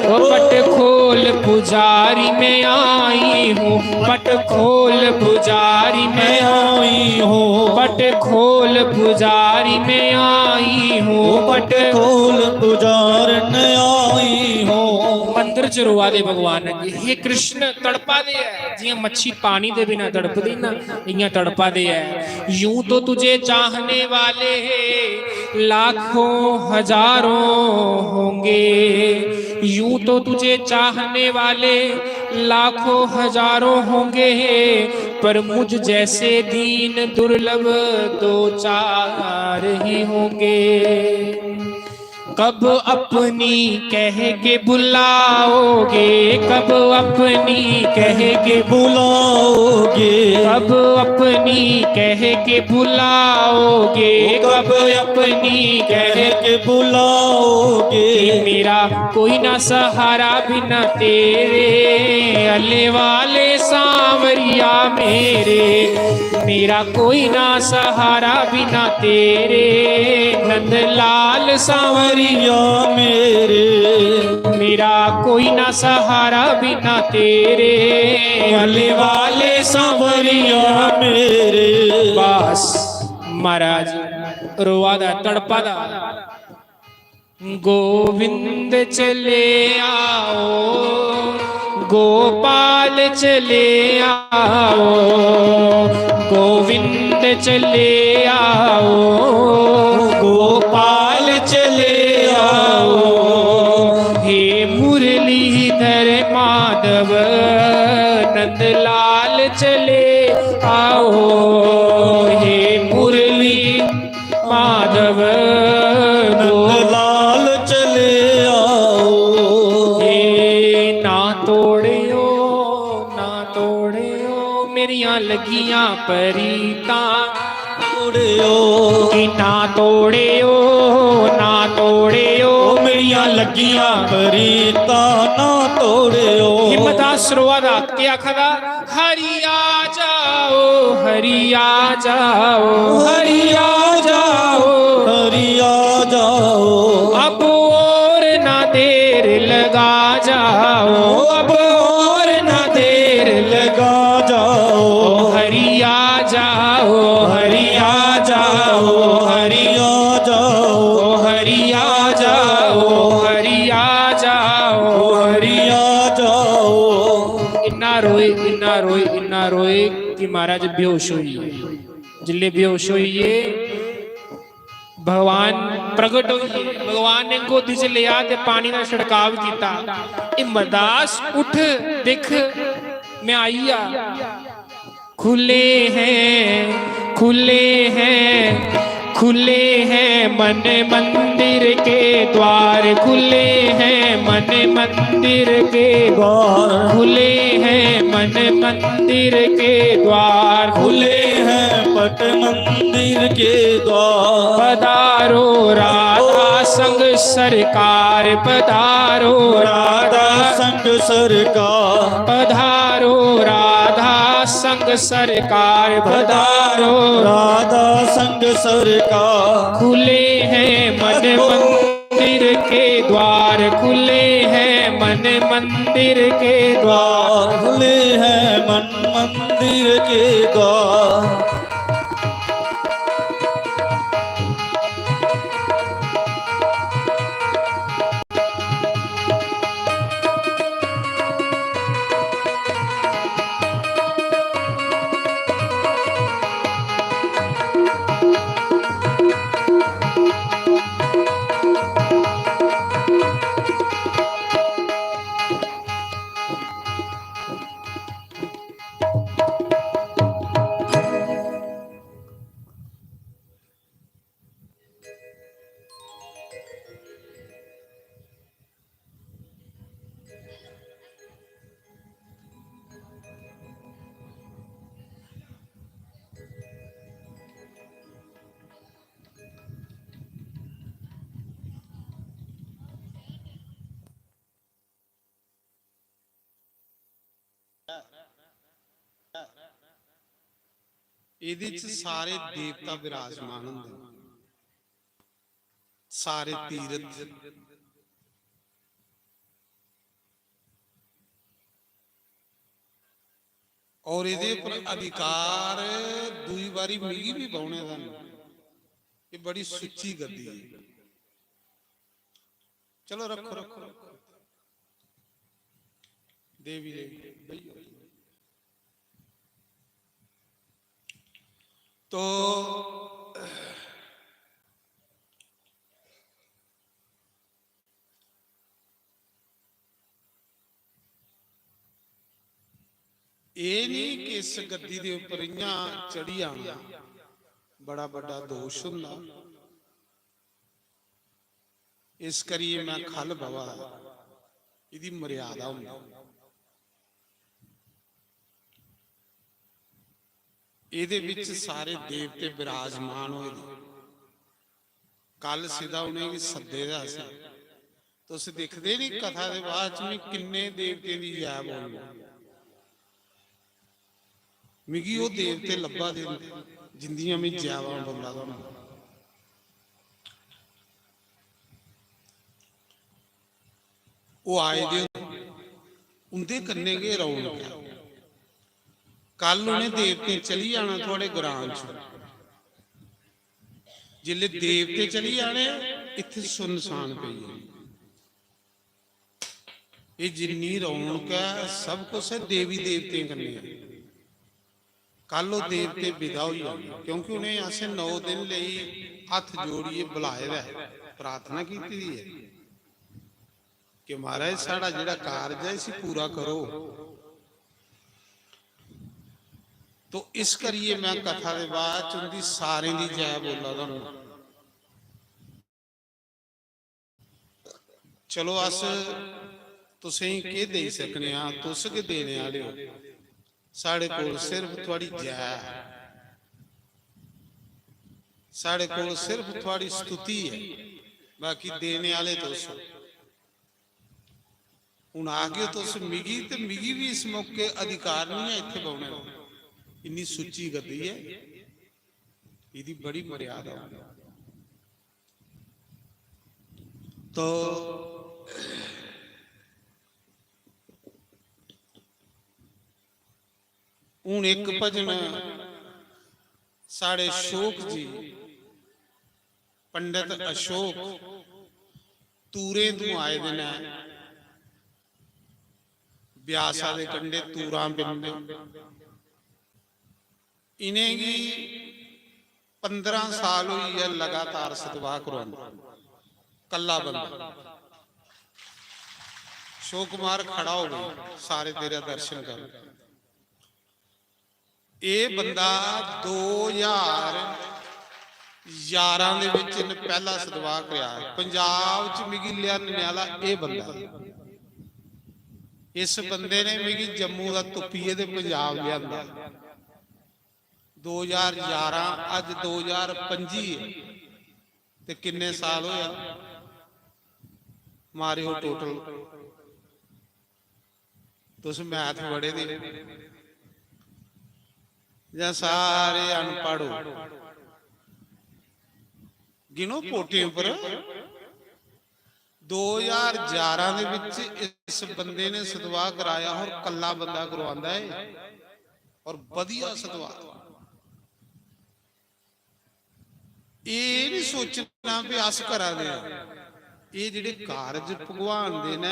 ओ पट खोल पुजारी मैं आई हूँ, पट खोल पुजारी मैं आई हूँ, पट खोल पुजारी मैं आई हूँ, पट खोल पुजारन आई हूँ। मंदर च रोआ दे भगवान अग्गे, हे कृष्ण, तड़पा दे ऐ, जियां मच्छी पानी दे बिना तड़पदी ना, इयां तड़पा दे ऐ। यूं तो तुझे चाहने वाले लाखों हजारों होंगे, यूं तो तुझे चाहने वाले लाखों हजारों होंगे, पर मुझ जैसे दीन दुर्लभ दो चार ही होंगे। कब अपनी कह के बुलाओगे, कब अपनी कह के बुलाओगे, कब अपनी कह के बुलाओगे, कब अपनी कह के बुलाओगे। मेरा कोई ना सहारा बिना तेरे, अले वाले सांवरिया मेरे। मेरा कोई ना सहारा बिना तेरे, नंदलाल सांवरिया मेरे। मेरा कोई ना सहारा बिना तेरे, अले वाले सांवरिया मेरे। बस महाराज रोआ दा, तड़पा दा। गोविंद चले आओ, गोपाल चले आओ, गोविंद चले आओ, गोपाल चले आओ। हे मुरलीधर माधव नंदलाल चले आओ, हे मुरली माधव नंदलाल चले आओ। हे ना तोड़ियो, ना तोड़ियो मेरियां लगियां परीतां। तोड़ियो। कि ना तोड़ियो, ना तोड़ियो मेरियां लगियां परीतां, ना तोड़ियो। हिम्मत आ सरोआ दा, केह् आखा दा? हरि आ जाओ, हरि आ जाओ, हरि आ जाओ, हरि आ जाओ। अब और ना देर लगा जाओ, अब और ना देर लगा जाओ। हरि आ जाओ, हरि आ जाओ, हरि आ जाओ, हरि आ जाओ, हरि आ जाओ, हरि आ जाओ। इन्ना रोए, इन्ना रोए, इन्ना रोए कि महाराज बेहोश होई गे। जिसले बेहोश होई गे, भगवान प्रगट होई गे। भगवान ने गोदी च लेआ ते पानी दा छिड़काव किया। हिम्मत दास, उठ, दिख, मैं आई आ। खुले हैं, खुले हैं, खुले हैं मन मंदिर के द्वार, खुले हैं मन मंदिर के द्वार, खुले हैं मन मंदिर के द्वार, खुले हैं पट मंदिर के द्वार। पधारो राधा संग सरकार, पधारो राधा संग सरकार, पधारो राधा संग सरकार, पधारो राधा संग सरकार। खुले हैं मन मंदिर के द्वार, खुले हैं मन मंदिर के द्वार, खुले हैं मन मंदिर के द्वार। एह्दे च सारे देवता विराजमान होंदे न, सारे तीर्थ। और एह्दे पर अधिकार दूई बारी मिगी बी बौह्ने दा नेईं। एह् बड़ी सुच्ची गद्दी ऐ। चलो, रक्खो, रक्खो, रक्खो। देवी, देवी, बेही जाओ। तो एह् निं कि इस गद्दी दे उप्पर इ'यां चढ़ी जाना बड़ा बड्डा दोश होंदा। इस करियै में ख'ल्ल बवा दा, एह्दी मर्यादा होंदी। एह्दे बिच सारे देवते विराजमान होए दे। कल सिद्धा उ'नेंगी सद्दे दा असें। तुस दिखदे नी, कथा दे बाद च में किन्ने देवतें दी जै बोलनी। मिगी ओह् देवते लब्भा दे न, जिंदियां में जैवां बोला दा होंदा। ओह् आए दे होंदे, उं'दे कन्नै गै रौनक ऐ। कल उ'नें देवतें चली जाना थुआढ़े ग्रां च। जिसलै देवते चली जाने, इत्थै सुनसान पेई जानी। एह् जिन्नी रौनक ऐ, सब कुछ ऐ देवी देवतें कन्नै। कल ओह् देवते विदा होई जाने, क्योंकि उ'नें असें नौ दिन लेई हत्थ जोड़ियै बुलाए दा ऐ, प्रार्थना कीती दी ऐ कि महाराज, साढ़ा जेह्ड़ा कारज ऐ, इसी पूरा करो। तो इस करियै में कथा दे बाद च उं'दी सारें दी जै बोला दा हूं। चलो, अस तुसेंगी केह् देई सकने आं, तुस गै देने आह्ले ओ। साढ़े कोल सिर्फ थुआढ़ी जै ऐ, साढ़े कोल सिर्फ थुआढ़ी स्तुति ऐ, बाकी देने आह्ले तुस ओ। हून आखगे तुस मिगी, ते मिगी बी इस मौके अधिकार निं ऐ इत्थै बौह्ने दा। इन्नी सुच्ची गद्दी ऐ, एह्दी बड़ी मर्यादा होंदी। तो हून इक भजन साढ़े शोक जी, पंडित अशोक तूरें तू आए दे न, ब्यासा दे कंढे तूरां पिंड। इ'नेंगी पंदरां साल होई गे लगातार सतवाह करवांदे, कल्ला बंदा। अशोक कुमार, खड़ा हो भाई, सारे तेरा दर्शन कर। एह् बंदा दो ज्हार ञारां दे बिच इन्न पैह्ला सतवाह करेआ। पंजाब च मिगी लेआनने आह्ला एह् बंदा। इस बंदे ने मिगी जम्मू दा तुप्पियै ते पंजाब लेआंदा। दो ज्हार ञारां, अज्ज दो ज्हार पंजी ऐ, ते किन्ने साल होया? मारेओ total। तुस math पढ़े दे जां सारे अनपढ़ ओ? गिनो पोटें पर। दो ज्हार ञारां दे विच इस बंदे ने सतवाह कराया और कल्ला बंदा करवांदा है और बधिया सतवाह। एह् निं सोचना भी अस करा दे आं। एह् जेह्ड़े कारज भगवान दे न,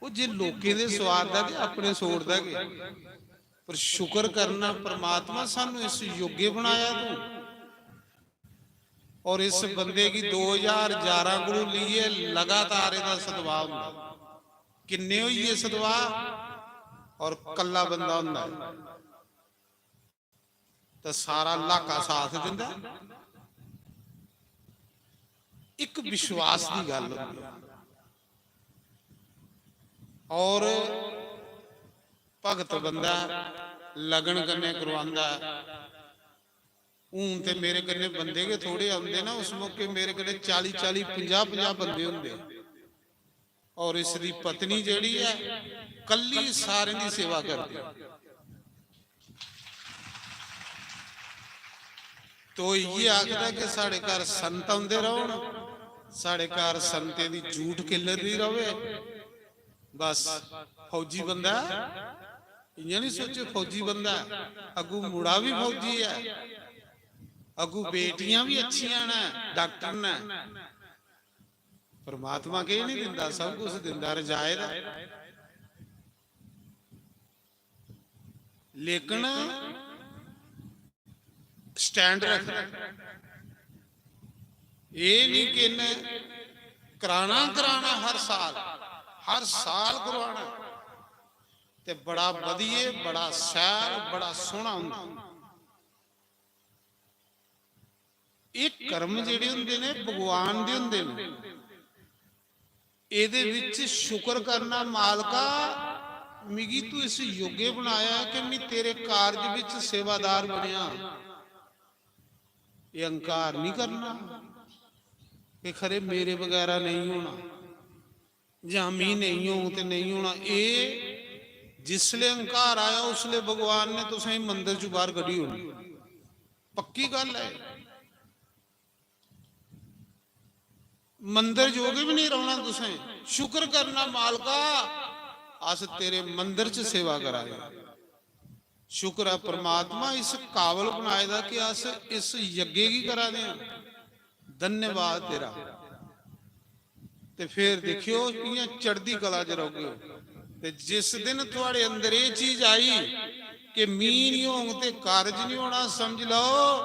ओह् जे लोकें दे सोआद दा ते अपने सोड़ दा गै। पर शुक्र करना, परमात्मा, सानू इस योग्य बनाया तू। और इस बंदे गी दो ज्हार ञारां कोलू लेइयै लगातार एह्दा सतवाह होंदा। किन्ने होई गे सतवाह? और कल्ला बंदा होंदा है। ते सारा इलाका साथ दिंदा। इक विश्वास दी गल्ल होंदी ऐ। और भगत बंदा लगन कन्नै करवांदा ऐ। हून ते मेरे कन्नै बंदे गै थोड़े औंदे ना, उस मौके मेरे कन्नै चाली चाली, पंजाह पंजाह बंदे होंदे। और इसदी पत्नी जेह्ड़ी ऐ, कल्ली सारें दी सेवा करदी। तो इ'यै आखदा कि साढ़े घर संत औंदे रौह्न, साढ़े घर संतें दी जूठ खिल्लरदी र'वै। बस, फौजी बंदा ऐ, इ'यां निं सोचो फौजी बंदा ऐ, अग्गू मुड़ा बी फौजी ऐ, अग्गू बेटियां बी अच्छियां न, डॉक्टर न। परमात्मा केह् निं दिंदा, सब कुछ दिंदा, रजाए दा। लेकिन स्टैंड रखना, एह् निं कि इ'न्नै कराना, कराना हर साल, हर साल करवाना, ते बड़ा बधियै, बड़ा शैल, बड़ा सोह्ना होंदा। एह् कर्म जेह्ड़े होंदे ने, भगवान दे होंदे ने। एह्दे विच शुक्र करना, मालका, मिगी तू इस योग्य बनाया कि मैं तेरे कारज विच सेवादार बनेआ। एह् अहंकार नहीं करना कि खरे मेरे बगैरा नहीं होना जां मी नहीं होंग ते नहीं होना। एह् जिसले अहंकार आया, उसले भगवान ने तुसें मंदर चों बाहर कड्ढी ओड़ना। पक्की गल्ल ऐ। मंदर जोगे भी नहीं रौहना तुसें। शुक्र करना, मालका, अस तेरे मंदर च सेवा करा दे। शुक्र ऐ परमात्मा, इस काबल बनाए दा कि अस इस यज्ञ गी करा दे आं। धन्यवाद तेरा। ते फिर दिक्खेओ, कि'यां चढ़दी कला च रौह्गे। ते जिस दिन थुआढ़े अंदर एह् चीज आई कि मी निं होंग ते कारज निं होना, समझ लैओ,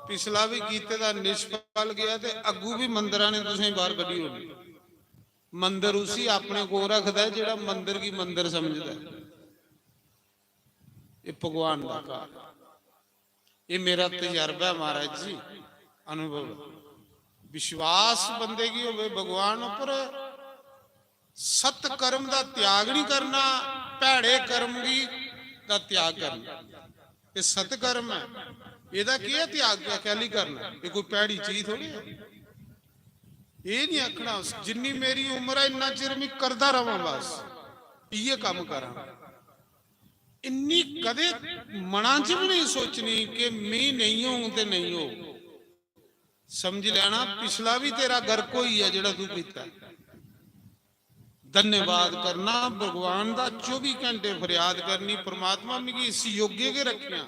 पिछला बी कीते दा निष्फल गेआ ते अग्गू बी मंदरा ने तुसें बाहर कड्ढी ओड़नी। मंदर उसी अपने कोल रखदा ऐ जेह्ड़ा मंदर गी मंदर समझदा ऐ। एह् भगवान दा घर। एह् मेरा तजर्बा ऐ महाराज जी, अनुभव। विश्वास बंदे गी होवे भगवान उप्पर, सत कर्म दा त्याग नहीं करना, भैड़े कर्म गी दा त्याग करना। एह् सत कर्म ऐ, एह्दा केह् त्याग, कैली करना? एह् कोई भैड़ी चीज थोड़ी ऐ। एह् नहीं आखना, जिन्नी मेरी उम्र ऐ इन्ना चिर मैं करदा रवां, बस इ'यै कम्म करां। इन्नी कदें मना च भी नहीं सोचनी कि मी नहीं होंग ते नहीं होग। समझ लैना, पिछला भी तेरा गर्क होई गेआ जेह्ड़ा तू कीता। धन्यवाद करना भगवान दा, चौबी घंटे फरियाद करनी, "परमात्मा, मिगी इस योग्य गै रक्खेआं,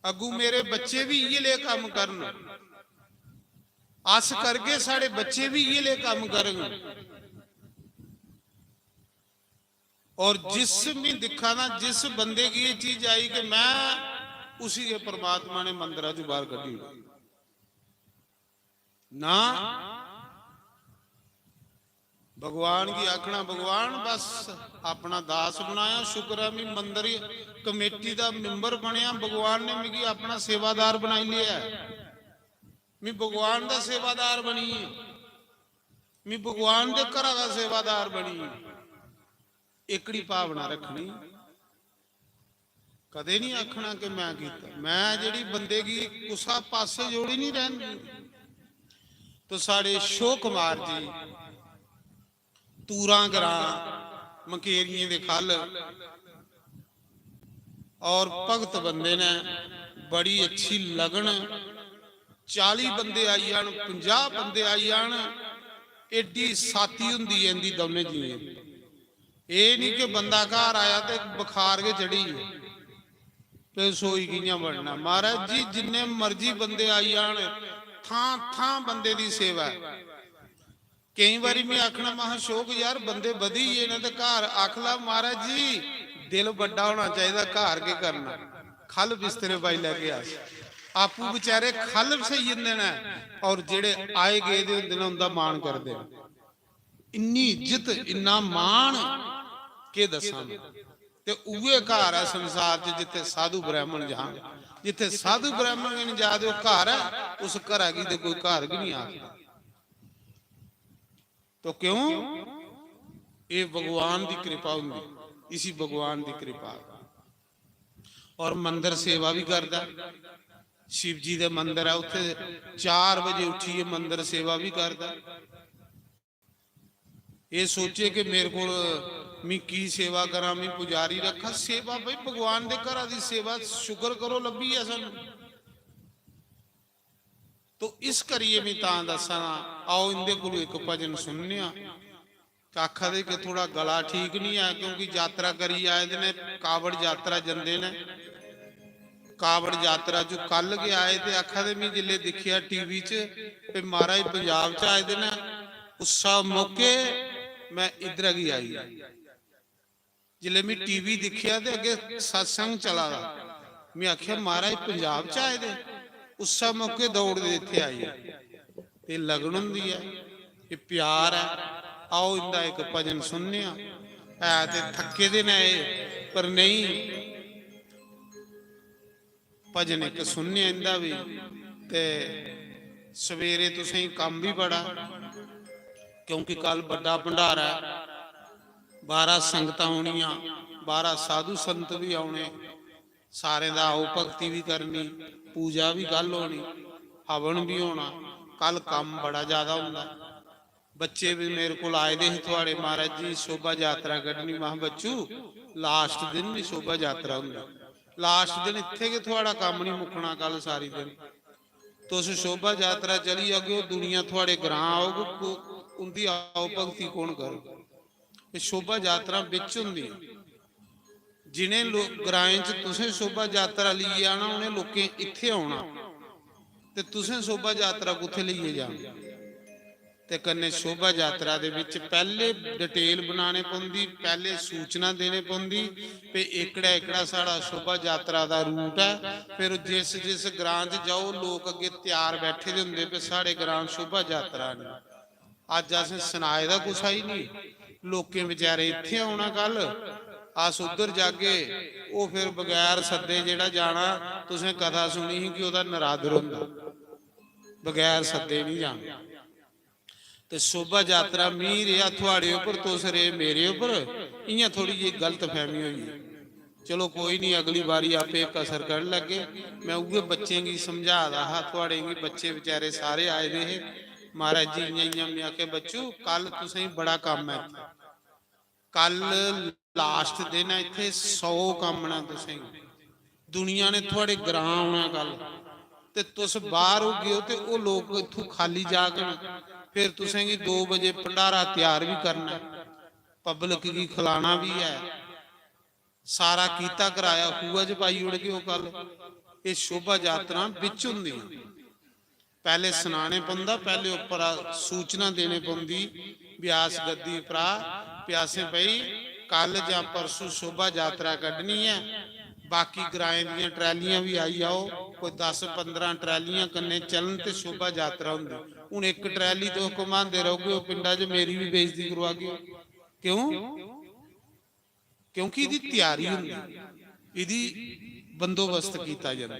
अग्गू मेरे बच्चे भी इ'यै लेह कम्म करन, अस करगे, साढ़े बच्चे भी इ'यै लेह कम्म करन।" और जिस मैं दिक्खा ना, जिस बंदे गी ये चीज आई कि मैं, उसी गै परमात्मा ने मंदरा चों बाहर कड्ढी ओड़ेआ। ना, भगवान गी आखना, "भगवान, बस अपना दास बनाया, शुक्र ऐ मैं मंदर कमेटी दा मैंबर बनेआ, भगवान ने मिगी अपना सेवादार बनाई लेआ ऐ, मैं भगवान दा सेवादार बनी, मैं भगवान दे घरा दा सेवादार बनी।" एकड़ी भावना रखनी। कदें नहीं आखना कि मैं कीता। मैं जेह्ड़ी बंदे गी कुसा पासे जोड़ी नहीं रैहन दिंदी। तो साढ़े शो कुमार जी, तूरां ग्रां, मकेरियें दे खल, और भगत बंदे ने, बड़ी अच्छी लगन। चाली बंदे आई जान, पंजाह बंदे आई जान, एड्डी साथी होंदी ऐ इंदी दौनें जीवें दी। एह् निं कि बंदा घर आया ते बुखार गै चढ़ी गेआ ते रसोई कि'यां बड़ना। महाराज जी, जिन्ने मर्जी बंदे आई जान, थां थां बंदे दी सेवा ऐ। केईं बारी में आखना, महां, "अशोक यार, बंदे बधी गे न ते घर आख ला।" महाराज जी, दिल बड्डा होना चाहिदा, घर केह् करना, खल बिस्तरे पाई लैगे अस। आपूं बेचारे खल सेई जंदे न और जेह्ड़े आए गेदे होंदे न, उं'दा मान करदे न। इन्नी इज्जत, इन्ना मान, केह् दस्सां में। ते उ'ऐ घर ऐ संसार च जित्थै साधु ब्राह्मण जान। जित्थै साधु ब्राह्मण गै निं जा दे, ओह् घर ऐ? उस घरा गी ते कोई घर गै निं आखदा। तो क्यों? ये भगवान दी कृपा होंदी, इसी भगवान दी कृपा। और मंदर सेवा भी करदा, शिव जी दे मंदर ऐ, उत्थे चार बजे उठियै मंदर सेवा भी करदा। ये सोचे कि मेरे को, मैं की सेवा करा, मैं पुजारी रखा। सेवा भाई, भगवान दे घरा दी सेवा, शुक्र करो लब्भी ऐ सानू। तो इस करियै में तां दस्सा ना, आओ इंदे कोलू इक भजन सुनने आं। ते आखा दे कि थोड़ा गला ठीक नहीं ऐ, क्योंकि यात्रा करी आए दे ने, कावड़ यात्रा जंदे ने। कावड़ यात्रा जो कल गै आए ते आखा दे, में जिसलै दिक्खेआ टीवी च, ते महाराज पंजाब च आए दे ने, उस्सा मौके मैं इद्धरा गी आई। जिसलै में टीवी दिक्खेआ ते अग्गें सत्संग चला दा, में आखेआ, महाराज पंजाब च आए दे, उस्सै मौके दौड़दे इत्थै आई। ते लगन होंदी ऐ, एह् प्यार ऐ। आओ इंदा इक भजन सुनने आं। है ते थक्के दे न एह्, पर नेईं, भजन इक सुनने आं इंदा बी। ते सवेरे तुसेंगी कम्म बी बड़ा, क्योंकि कल बड्डा भंडारा ऐ। बाहरा संगतां औनियां, बाहरा साधु संत बी औने, सारें दा आओ भक्ति बी करनी, पूजा बी कल होनी, हवन बी होना। कल कम्म बड़ा ज्यादा होंदा। बच्चे बी मेरे कोल आए दे हे थुआड़े, "महाराज जी, शोभा यात्रा कड्ढनी।" महां, "बच्चू, लास्ट दिन बी शोभा यात्रा होंदी, लास्ट दिन इत्थै गै थुआड़ा कम्म नहीं मुक्कना। कल सारी दिन तुस शोभा यात्रा चली जागे, दुनिया थुआड़े ग्रां औग, को-, उंदी आओ भक्ति कौन करग?" एह् शोभा यात्रा बिच होंदी। जिनें लो-, ग्राएं च तुसें शोभा यात्रा लेइयै आना, उनें लोकें इत्थै औना, ते तुसें शोभा यात्रा कुत्थै लेइयै जाना? ते कन्नै शोभा यात्रा दे बिच पैह्ले डिटेल बनाने पौंदी, पैह्ले सूचना देने पौंदी, ते एह्कड़ा एह्कड़ा साढ़ा शोभा यात्रा दा रूट ऐ। फिर जिस जिस ग्रां च जाओ, लोक अग्गें त्यार बैठे दे होंदे, "पे साढ़े ग्रां शोभा यात्रा आनी।" अज्ज असें सनाए दा कुसै गी नहीं, लोकें बेचारे इत्थै औना कल, अस उद्धर जागे, ओह् फिर बगैर सद्दे जेह्ड़ा जाना, तुसें कथा सुनी ही कि ओह्दा नरादर होंदा, बगैर सद्दे नहीं जाना। ते शोभा यात्रा मी रेहा थुआड़े उप्पर, तुस रेह् मेरे उप्पर, इ'यां थोड़ी जेही गलतफैह्मी होई गेई। चलो कोई नहीं, अगली बारी आपे कसर कड्ढ लैगे। मैं उ'ऐ बच्चें गी समझा दा हा, थुआड़े गी बच्चे बेचारे सारे आए दे हे, "महाराज जी इ'यां इ'यां।" मैं आखेआ, "बच्चू, कल तुसेंगी बड़ा कम्म ऐ इत्थै, कल लास्ट दिन ऐ, इत्थै सौ कम्म न तुसेंगी। दुनिया ने थुआड़े ग्रां औना कल, ते तुस बाहर होगे ओ ते ओह् लोक इत्थूं खाली जाङन, फिर तुसेंगी दो बजे भंडारा त्यार बी करना ऐ, पब्लिक गी खलाना बी ऐ।" सारा कीता कराया खूहा च पाई ओड़गे ओह् कल। एह् शोभा यात्रां बिच होंदियां। पैह्ले सनाने पौंदा, पैह्ले उप्परा सूचना देने पौंदी, व्यास गद्दी उप्परा, प्यासें भाई, कल जां परसों शोभा यात्रा कड्ढनी ऐ, बाकी ग्राएं दियां ट्रैलियां बी आई जाओ, कोई दस पंदरां ट्रैलियां कन्नै चलन ते शोभा यात्रा होंदी। हून इक ट्रैली तुस घुमांदे रौह्गे ओ, पिंडा च मेरी बी बेइज्जती करवागे ओ। क्यों? क्योंकि एह्दी त्यारी होंदी, एह्दी बंदोबस्त कीता जंदा।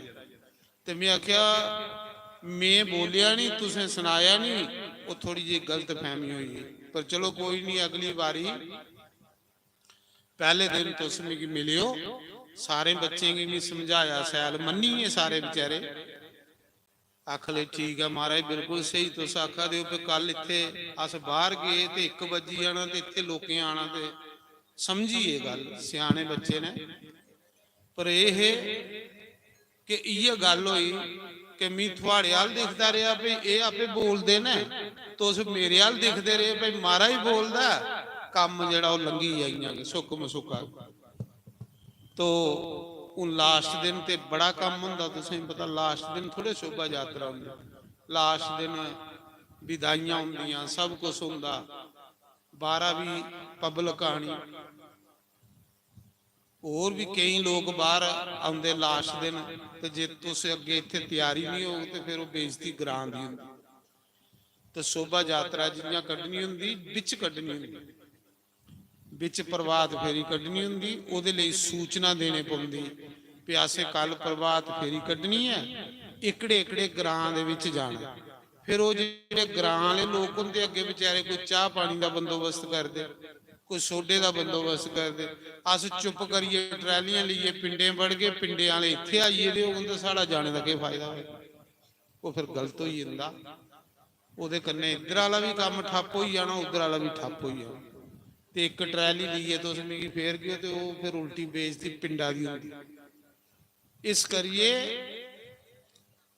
ते में आखेआ, "में बोलेआ निं, तुसें सनाया निं, ओह् थोड़ी जेही गलतफैह्मी होई गेई। पर चलो कोई निं, अगली बारी पैह्ले दिन तुस मिगी मिलेओ।" सारें बच्चें गी में समझाया, शैल मन्नी गे सारे बेचारे। आखन लगे, "ठीक ऐ महाराज, बिल्कुल स्हेई तुस आखा दे ओ, पर कल इत्थै अस बाहर गे ते इक बज्जी जाना ते इत्थै लोकें आना, ते समझी एह् गल्ल, स्याने बच्चे न।" पर एह् हे कि इ'यै गल्ल होई कि मी थुआड़े अल दिखदा रेहा, भई एह् आपे बोलदे न, तुस मेरे अल दिखदे रेह्, भई महाराज बोलदा ऐ, कम्म जेह्ड़ा ओह् लंघी गेआ इ'यां गै सुक्क मसुक्का। तो हून लास्ट दिन ते बड़ा कम्म होंदा, तुसेंगी पता, लास्ट दिन थोड़े शोभा यात्रा होंदी। लास्ट दिन विदाइयां होंदियां, सब कुछ होंदा, बाहरा बी पब्लिक आनी, होर बी केईं लोक बाहर औंदे लास्ट दिन। ते जे तुस अग्गें इत्थै त्यारी निं होग ते फिर ओह् बेइज्जती ग्रां दी होंदी। ते शोभा यात्रा जि'यां कड्ढनी होंदी, बिच कड्ढनी होंदी। बिच प्रभात फेरी कड्ढनी होंदी, ओह्दे लेई सूचना देने पौंदी, "भी असें कल प्रभात फेरी कड्ढनी ऐ, एह्कड़े एह्कड़े ग्रां दे बिच जाना।" फिर ओह् जेह्ड़े ग्रां आह्ले लोक होंदे, अग्गें बेचारे कोई चाह् पानी दा बंदोबस्त करदे, कोई सोडे दा बंदोबस्त करदे। अस चुप्प करियै ट्रैलियां लेइयै पिंडें बड़गे, पिंडें आह्ले इत्थै आई गेदे होङन ते साढ़ा जाने दा केह् फायदा होग? ओह् फिर गलत होई जंदा। ओह्दे कन्नै इद्धर आह्ला बी कम्म ठप्प होई जाना, उद्धर आह्ला बी ठप्प होई जाना। ते इक ट्रैली लेइयै तुस मिगी फेरगे ते ओह् फिर उल्टी बेइज्जती पिंडा दी होंदी। इस करियै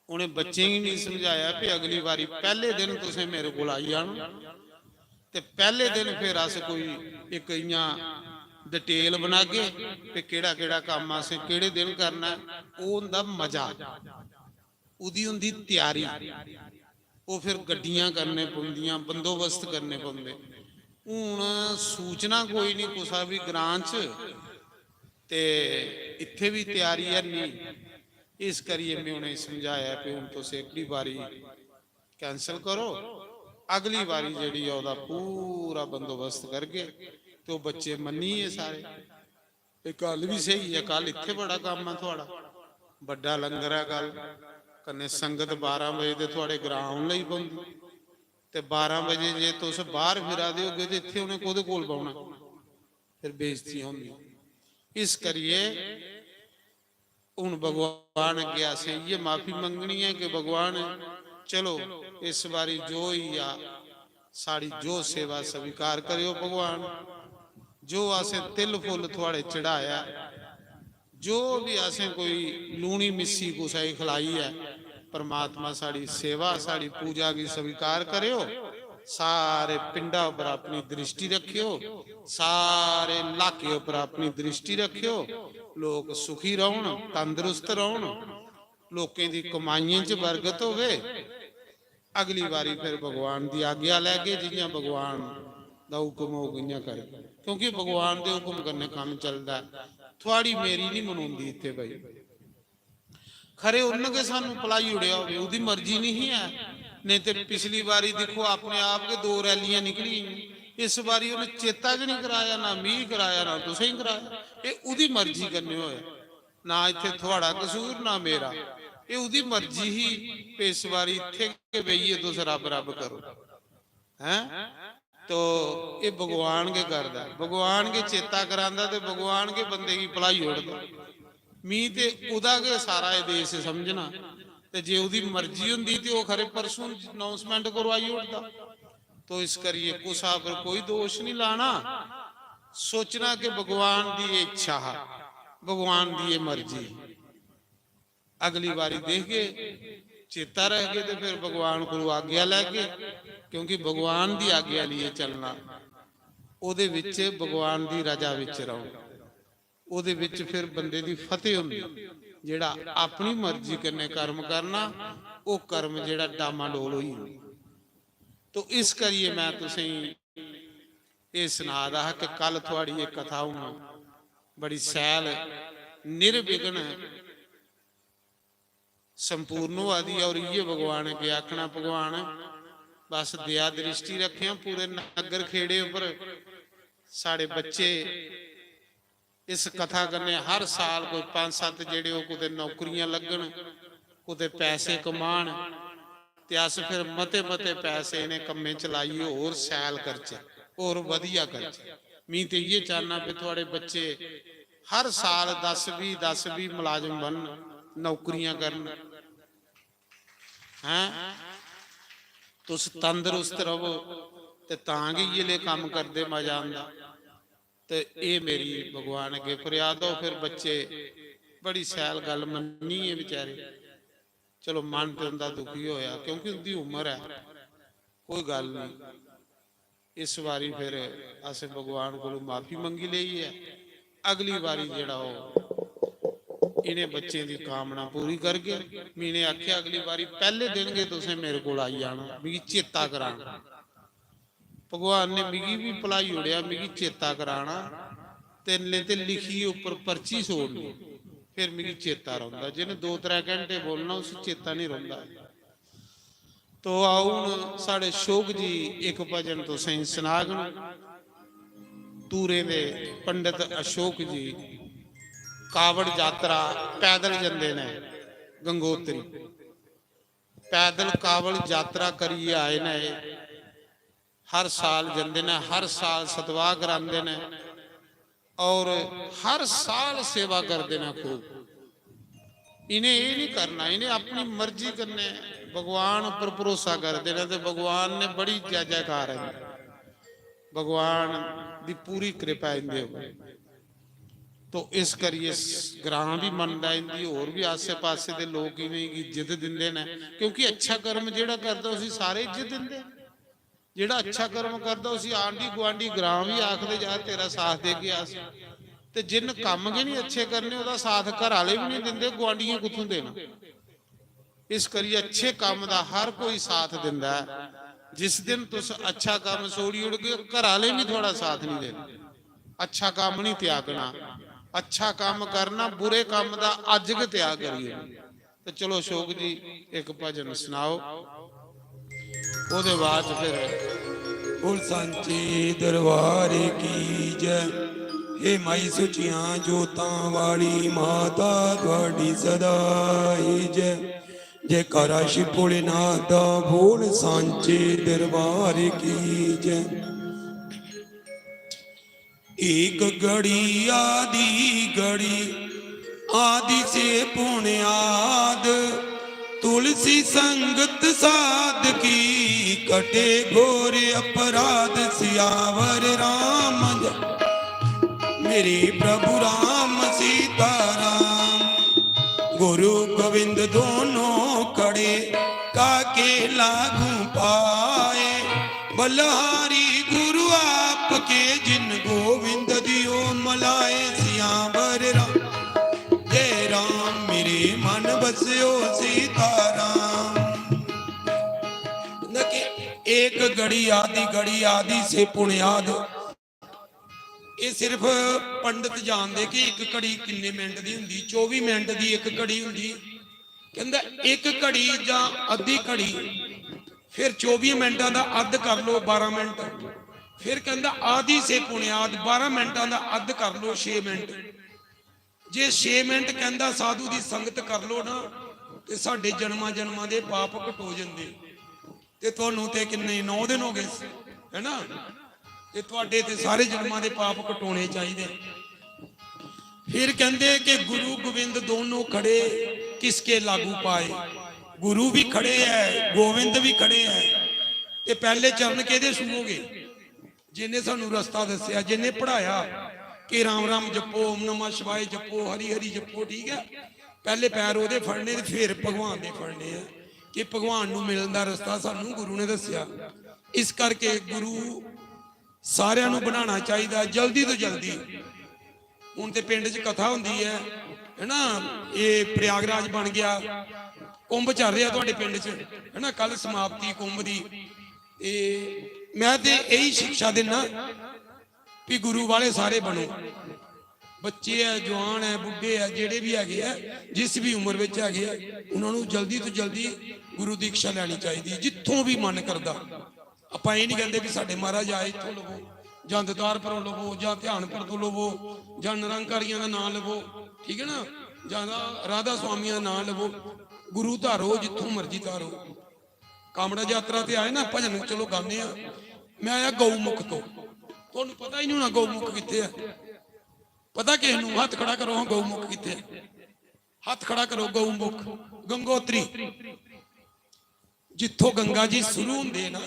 उ'नें बच्चें गी बी समझाया कि अगली बारी पैह्ले दिन तुसें मेरे कोल आई जाना ते पैह्ले दिन फिर अस कोई इक इ'यां डिटेल बनागे कि केह्ड़ा केह्ड़ा कम्म असें केह्ड़े दिन करना ऐ। ओह् होंदा मजा, ओह्दी होंदी त्यारी। ओह् फिर गड्डियां करने पौंदियां, बंदोबस्त करने पौंदे। हून सूचना कोई निं कुसै बी ग्रां च, ते इत्थै बी त्यारी है निं। इस करियै में उ'नेंगी समझाया कि हून तुस एह्कड़ी बारी कैंसल करो, अगली बारी जेह्ड़ी ऐ ओह्दा पूरा बंदोबस्त करगे। ते ओह् बच्चे मन्नी गे सारे। एह् गल्ल बी स्हेई ऐ, कल इत्थै बड़ा कम्म ऐ थुआढ़ा, बड्डा लंगर ऐ कल, कन्नै संगत बारां बजे ते थुआढ़े ग्रां औन लगी पौंदी। ते बारां बजे जे तुस बाहर फिरा दे होगे ते इत्थै उ'नें कोह्दे कोल बौह्ना? फिर बेइज्जतियां होंदियां। इस करियै हून भगवान अग्गें असें इ'यै माफी मंगनी ऐ कि भगवान, चलो, इस बारी जो होई गेआ, साढ़ी जो सेवा स्वीकार करेओ भगवान। जो असें तिल फुल्ल थुआढ़े चढ़ाया, जो बी असें कोई लूनी मिस्सी कुसै गी खलाई ऐ, परमात्मा साढ़ी सेवा, साढ़ी पूजा गी स्वीकार करेओ। सारे पिंडा उप्पर अपनी दृष्टि रखेओ, सारे लाके उप्पर अपनी दृष्टि रखेओ। लोक सुखी रौह्न, तंदरुस्त रौह्न, लोकें दी कमाइयें च बरकत होवे। अगली बारी फिर भगवान दी आज्ञा लैगे, जि'यां भगवान दा हुक्म होग इ'यां करगे, क्योंकि भगवान दे हुक्म कन्नै कम्म चलदा ऐ। थुआढ़ी मेरी निं मनोंदी इत्थै भाई। खरे उन्न गै सानूं भलाई ओड़ेआ होवे, ओह्दी मर्जी निं ही ऐ। नेईं ते पिछली बारी दिक्खो, अपने आप गै दो रैलियां निकली गेइयां। इस बारी उ'नें चेता गै निं कराया, ना मिगी कराया, ना तुसेंगी कराया। एह् ओह्दी मर्जी कन्नै होया, ना इत्थै थुआढ़ा कसूर ना मेरा। एह् ओह्दी मर्जी ही कि इस बारी इत्थै गै बेहियै तुस रब रब करो, हैं? तो एह् भगवान गै करदा ऐ, भगवान गै चेता करांदा ते भगवान गै बंदे गी भलाई ओड़दा। मी ते ओह्दा गै सारा एह् देश समझना, ते जे ओह्दी मर्जी होंदी ते ओह् खरे परसों अनाउंसमेंट करवाई ओड़दा। तो इस करियै कुसै पर कोई दोश निं लाना, सोचना कि भगवान दी एह् इच्छा हा, भगवान दी एह् मर्जी। अगली बारी दिखगे, चेता रखगे ते फिर भगवान कोलू आज्ञा लैगे, क्योंकि भगवान दी आज्ञा लेइयै चलना, ओह्दे बिच भगवान दी रजा बिच रहो। ओह्दे बिच फिर बंदे दी फतेह होंदी। जेह्ड़ा अपनी मर्जी कन्नै कर्म करना, ओह् कर्म जेह्ड़ा डामाडोल होई जंदा। तो इस करियै में तुसेंगी एह् सना दा हा कि कल थुआढ़ी एह् कथा हून बड़ी सैल, निर्विघ्न संपूर्ण होआ दी ऐ। और इ'यै भगवान अग्गें आखना, भगवान, बस दया दृष्टि रक्खेआं पूरे नग्गर खेड़े उप्पर। साढ़े बच्चे इस कथा कन्नै हर साल कोई पंज सत्त जेह्ड़े ओह् कुतै नौकरियां लग्गन, कुतै पैसे कमान, ते अस फिर मते मते पैसे इ'नें कम्में च लाइयै होर सैल करचै, होर बधिया करचै। मी ते इ'यै चाह्न्नां कि थुआढ़े बच्चे हर साल दस बीह्, दस बीह् मलाजम बनन, नौकरियां करन। हैं? तुस तंदरुस्त रवो ते तां गै इ'यै लेह् कम्म करदे मजा आंदा। ते एह् मेरी भगवान अग्गें फरियाद हो। फिर बच्चे बड़ी सैल गल्ल मन्नी ऐ बेचारे। चलो, मन ते उं'दा दुखी होया, क्योंकि उं'दी उम्र ऐ, कोई गल्ल निं। इस बारी फिर असें भगवान कोलू माफी मंगी लेई ऐ। अगली बारी जेह्ड़ा ओह् इ'नें बच्चें दी कामना पूरी करगे। में इ'नें आखेआ, अगली बारी पैह्ले दिन गै तुसें मेरे कोल आई जाना, मिगी चेता कराना। भगवान ने मिगी बी भुलाई ओड़ेआ, मिगी चेता कराना, ते नेईं ते लिखियै उप्पर पर्ची छोड़नी, फिर मिगी चेता रौंह्दा। जि'नें दो त्रै घैंटे बोलना, उसी चेता निं रौंह्दा। तो आओ, हून साढ़े अशोक जी इक भजन तुसेंगी सनागन। तूरें दे पंडित अशोक जी कावड़ यात्रा पैदल जंदे न गंगोत्री। पैदल कावड़ यात्रा करियै आए न एह्। हर साल जंदे न, हर साल सतवाह् करांदे न और हर साल सेवा करदे न खूब। इ'नें एह् निं करना, इ'नें अपनी मर्जी कन्नै भगवान उप्पर भरोसा करदे न ते भगवान ने बड़ी जै जैकार ऐ। भगवान दी पूरी कृपा इं'दे उप्पर। तो इस करियै स-, ग्रां भी मनदा इंदी, होर भी आसे पासे दे लोक इ'नेंगी इज्जत दिंदे न, क्योंकि अच्छा कर्म जेह्ड़ा करदा उसी सारे इज्जत दिंदे। जेह्ड़ा अच्छा कर्म करदा उसी आंढी गुआंढी ग्रां भी आखदे, "यार, तेरा साथ देगे अस।" ते जिन्न कम्म गै निं अच्छे करने, ओह्दा साथ घर आह्ले बी निं दिंदे, गुआंढियें कुत्थूं देना? इस करियै अच्छे कम्म दा हर कोई साथ दिंदा ऐ। जिस दिन तुस अच्छा कम्म छोड़ी ओड़गे, घर आह्ले बी थुआढ़ा साथ निं देना। अच्छा कम्म निं त्यागना। अच्छा कम्म करना, बुरे कम्म दा अज्ज गै त्याग करिए। ते चलो अशोक जी, इक भजन सनाओ, ओह्दे बाद च फिर। बोल सांचे दरबार की जय। हे माई सुचियां जोतां वाली माता, थुआड़ी सदा ही जय। जयकारा शिव भोलेनाथ दा, बोल सांचे दरबार की जय। एक घड़ी आदि घड़ी, आदि से पुण्याद, तुलसी संगत साध की, कटे घोर अपराध, सियावर राम। मेरे प्रभु राम सीता राम, गुरु गोविंद दोनों खड़े, काके लागू पाए। बलिहारी गुरु आपके, जिन गोविंद दियो मलाए। सियावर राम, जय राम, मेरे मन बस्यो सीता राम। न कि एक घड़ी आदि घड़ी, आदि से पुण्याद। ਇਹ ਸਿਰਫ ਪੰਡਤ ਜਾਣਦੇ ਕਿ ਇੱਕ ਘੜੀ ਕਿੰਨੇ ਮਿੰਟ ਦੀ ਹੁੰਦੀ। ਚੌਵੀ ਮਿੰਟ ਦੀ ਇੱਕ ਘੜੀ ਹੁੰਦੀ। ਕਹਿੰਦਾ ਇੱਕ ਘੜੀ ਜਾਂ ਅੱਧੀ ਘੜੀ, ਫਿਰ ਚੌਵੀ ਮਿੰਟਾਂ ਦਾ ਅੱਧ ਕਰ ਲਓ, ਬਾਰਾਂ ਮਿੰਟ। ਫਿਰ ਕਹਿੰਦਾ ਆਦੀ ਸੇ ਪੁਣਿਆਦ, ਬਾਰਾਂ ਮਿੰਟਾਂ ਦਾ ਅੱਧ ਕਰ ਲਓ, ਛੇ ਮਿੰਟ। ਜੇ ਛੇ ਮਿੰਟ ਕਹਿੰਦਾ ਸਾਧੂ ਦੀ ਸੰਗਤ ਕਰ ਲਓ ਨਾ, ਤੇ ਸਾਡੇ ਜਨਮਾਂ ਜਨਮਾਂ ਦੇ ਪਾਪ ਘਟੋ ਜਾਂਦੇ। ਤੇ ਤੁਹਾਨੂੰ ਤੇ ਕਿੰਨੇ, ਨੌ ਦਿਨ ਹੋ ਗਏ, ਹੈ ਨਾ? ਤੇ ਤੁਹਾਡੇ ਤੇ ਸਾਰੇ ਜਨਮਾਂ ਦੇ ਪਾਪ ਕਟਾਉਣੇ ਚਾਹੀਦੇ। ਫਿਰ ਕਹਿੰਦੇ ਕਿ ਗੁਰੂ ਗੋਬਿੰਦ ਦੋਨੋਂ ਖੜੇ, ਕਿਸਕੇ ਲਾਗੂ ਪਾਏ। ਗੁਰੂ ਵੀ ਖੜੇ ਹੈ, ਗੋਬਿੰਦ ਵੀ ਖੜੇ ਹੈ। ਤੇ ਪਹਿਲੇ ਚਰਨ ਕਿਹਦੇ ਛੂਹੋਗੇ? ਜਿਹਨੇ ਸਾਨੂੰ ਰਸਤਾ ਦੱਸਿਆ, ਜਿਹਨੇ ਪੜਾਇਆ ਕਿ ਰਾਮ ਰਾਮ ਜਪੋ, ਓਮ ਨਮः ਸ਼ਿਵਾਏ ਜਪੋ, ਹਰੀ ਹਰੀ ਜਪੋ, ਠੀਕ ਹੈ? ਪਹਿਲੇ ਪੈਰ ਉਹਦੇ ਫੜਨੇ ਤੇ ਫਿਰ ਭਗਵਾਨ ਦੇ ਫੜਨੇ ਆ, ਕਿ ਭਗਵਾਨ ਨੂੰ ਮਿਲਣ ਦਾ ਰਸਤਾ ਸਾਨੂੰ ਗੁਰੂ ਨੇ ਦੱਸਿਆ। ਇਸ ਕਰਕੇ ਗੁਰੂ ਸਾਰਿਆਂ ਨੂੰ ਬਣਾਉਣਾ ਚਾਹੀਦਾ ਜਲਦੀ ਤੋਂ ਜਲਦੀ। ਹੁਣ ਤੇ ਪਿੰਡ 'ਚ ਕਥਾ ਹੁੰਦੀ ਹੈ, ਹੈ ਨਾ? ਇਹ ਪ੍ਰਯਾਗਰਾਜ ਬਣ ਗਿਆ, ਕੁੰਭ ਚੱਲ ਰਿਹਾ ਤੁਹਾਡੇ ਪਿੰਡ 'ਚ, ਹੈ ਨਾ? ਕੱਲ ਸਮਾਪਤੀ ਕੁੰਭ ਦੀ। ਤੇ ਮੈਂ ਤੇ ਇਹੀ ਸਿੱਖਿਆ ਦਿੰਦਾ ਵੀ ਗੁਰੂ ਵਾਲੇ ਸਾਰੇ ਬਣੋ। ਬੱਚੇ ਹੈ, ਜਵਾਨ ਹੈ, ਬੁੱਢੇ ਹੈ, ਜਿਹੜੇ ਵੀ ਹੈਗੇ ਆ, ਜਿਸ ਵੀ ਉਮਰ ਵਿੱਚ ਹੈਗੇ ਆ, ਉਹਨਾਂ ਨੂੰ ਜਲਦੀ ਤੋਂ ਜਲਦੀ ਗੁਰੂ ਦੀਕਸ਼ਾ ਲੈਣੀ ਚਾਹੀਦੀ ਹੈ, ਜਿੱਥੋਂ ਵੀ ਮਨ ਕਰਦਾ। ਆਪਾਂ ਇਹ ਨਹੀਂ ਕਹਿੰਦੇ ਵੀ ਸਾਡੇ ਮਹਾਰਾਜ ਆਏ ਇੱਥੋਂ ਲਵੋ, ਜਾਂ ਦਤਾਰਪੁਰੋਂ ਲਵੋ, ਜਾਂ ਧਿਆਨਪੁਰ ਤੋਂ ਲਵੋ, ਜਾਂ ਨਿਰੰਕਾਰੀਆਂ ਦਾ ਨਾਮ ਲਵੋ, ਠੀਕ ਹੈ ਨਾ, ਜਾਂ ਰਾ-, ਰਾਧਾ ਸੁਆਮੀਆਂ ਦਾ ਨਾਮ ਲਵੋ। ਗੁਰੂ ਧਾਰੋ, ਜਿੱਥੋਂ ਮਰਜ਼ੀ ਧਾਰੋ। ਕਾਂਵੜਾ ਯਾਤਰਾ ਤੇ ਆਏ ਨਾ, ਭਜਨ ਚਲੋ ਗਾਉਂਦੇ ਆ। ਮੈਂ ਆਇਆ ਗਊ ਮੁਖ ਤੋਂ, ਤੁਹਾਨੂੰ ਪਤਾ ਹੀ ਨਹੀਂ ਹੋਣਾ ਗਊ ਮੁਖ ਕਿੱਥੇ ਆ। ਪਤਾ ਕਿਸ ਨੂੰ? ਹੱਥ ਖੜਾ ਕਰੋ, ਹਾਂ, ਗਊ ਮੁਖ ਕਿੱਥੇ ਆ? ਹੱਥ ਖੜਾ ਕਰੋ। ਗਊ ਮੁਖ, ਗੰਗੋਤਰੀ, ਜਿੱਥੋਂ ਗੰਗਾ ਜੀ ਸ਼ੁਰੂ ਹੁੰਦੇ ਨਾ,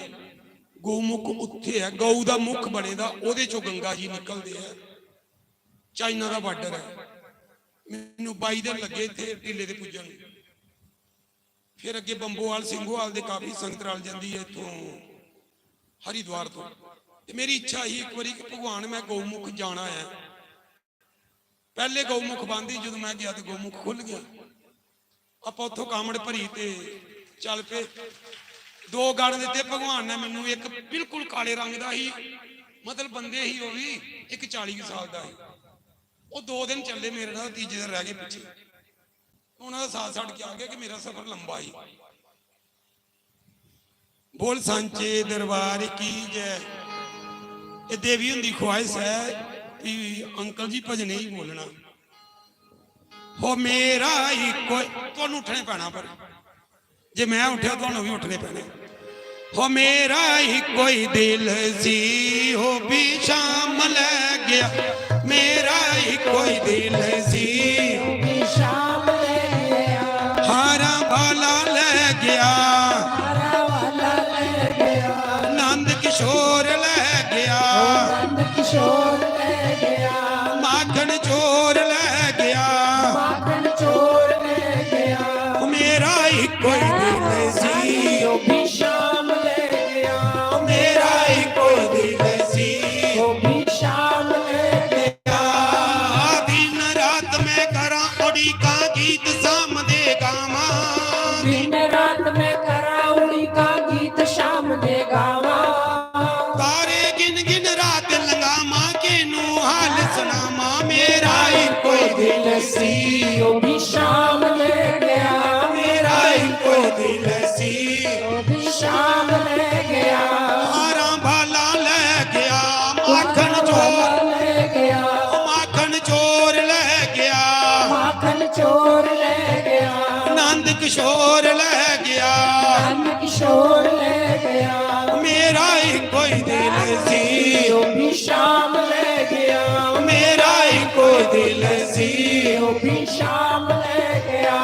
ਗਊ ਮੁਖ ਉੱਥੇ ਹੈ। ਗਊ ਦਾ ਮੁਖ ਬਣੇਦਾ, ਉਹਦੇ ਚੋਂ ਗੰਗਾ ਜੀ ਨਿਕਲਦੇ ਆ। ਚਾਈਨਾ ਦਾ ਬਾਰਡਰ ਹੈ। ਮੈਨੂੰ ਬਾਈ ਦਿਨ ਲੱਗੇ ਇੱਥੇ ਟਿੱਲੇ ਤੇ ਪੁੱਜਣ ਨੂੰ। ਫਿਰ ਅੱਗੇ ਬੰਬੋਵਾਲ, ਸਿੰਘੋਵਾਲ ਦੇ ਕਾਫੀ ਸੰਗਤ ਰਲ ਜਾਂਦੀ ਹੈ ਇੱਥੋਂ, ਹਰਿਦੁਆਰ ਤੋਂ। ਤੇ ਮੇਰੀ ਇੱਛਾ ਸੀ ਇੱਕ ਵਾਰੀ ਕਿ ਭਗਵਾਨ, ਮੈਂ ਗਊ ਮੁਖ ਜਾਣਾ ਹੈ। ਪਹਿਲੇ ਗਊ ਮੁਖ ਬੰਦ ਸੀ, ਜਦੋਂ ਮੈਂ ਗਿਆ ਤੇ ਗਊ ਮੁਖ ਖੁੱਲ ਗਿਆ। ਆਪਾਂ ਉੱਥੋਂ ਕਾਂਵੜ ਭਰੀ ਤੇ ਚੱਲ ਪਏ। ਦੋ ਗਣ ਦਿੱਤੇ ਭਗਵਾਨ ਨੇ ਮੈਨੂੰ, ਇੱਕ ਬਿਲਕੁਲ ਕਾਲੇ ਰੰਗ ਦਾ ਸੀ, ਮਤਲਬ ਬੰਦੇ ਸੀ ਉਹ ਵੀ, ਇੱਕ ਚਾਲੀ ਕੁ ਸਾਲ ਦਾ ਸੀ। ਉਹ ਦੋ ਦਿਨ ਚੱਲੇ ਮੇਰੇ ਨਾਲ, ਤੀਜੇ ਦਿਨ ਰਹਿ ਗਏ ਪਿੱਛੇ। ਉਹਨਾਂ ਦਾ ਸਾਥ ਛੱਡ ਕੇ ਆ ਗਿਆ ਕਿ ਮੇਰਾ ਸਫ਼ਰ ਲੰਬਾ ਸੀ। ਬੋਲ ਸਾਂਚੇ ਦਰਬਾਰ ਕੀ ਜੈ। ਇਹ ਦੇਵੀ ਹੁੰਦੀ ਖੁਆਇਸ਼ ਹੈ ਵੀ ਅੰਕਲ ਜੀ ਭਜਨ ਹੀ ਬੋਲਣਾ। ਹੋ ਮੇਰਾ ਹੀ ਕੋਈ, ਤੁਹਾਨੂੰ ਉੱਠਣੇ ਪੈਣਾ, ਪਰ ਜੇ ਮੈਂ ਉੱਠਿਆ ਤੁਹਾਨੂੰ ਵੀ ਉੱਠਣੇ ਪੈਣੇ। ਹੋ ਮੇਰਾ ਹੀ ਕੋਈ ਦਿਲ ਸੀ, ਹੋ ਵੀ ਸ਼ਾਮ ਲੈ ਗਿਆ। ਮੇਰਾ ਹੀ ਕੋਈ ਦਿਲ ਸੀ, ਵੀ ਸ਼ਾਮ ਲੈ ਗਿਆ। ਹਾਰਾਂ ਵਾਲਾ ਲੈ ਗਿਆ, ਹਾਰਾਂ ਵਾਲਾ ਲੈ ਗਿਆ। ਨੰਦ ਕਿਸ਼ੋਰ ਲੈ ਗਿਆ, ਨੰਦ ਕਿਸ਼ੋਰ ਲੈ ਗਿਆ। ਮਾਖਣ ਚੋਰ सी, ओ भी शाम ले गया। मेरा इक्को दिल सी, ओ भी शाम ले गया। हारां भाला ले गया, माखन चोर ले गया। माखन चोर ले गया, माखन चोर ले गया। नंद किशोर ले गया, नंद किशोर ले गया। मेरा इक्को दिल सी, ओ भी शाम ले गया। मेरा इक्को दिल सी, ओ भी शाम ले गया।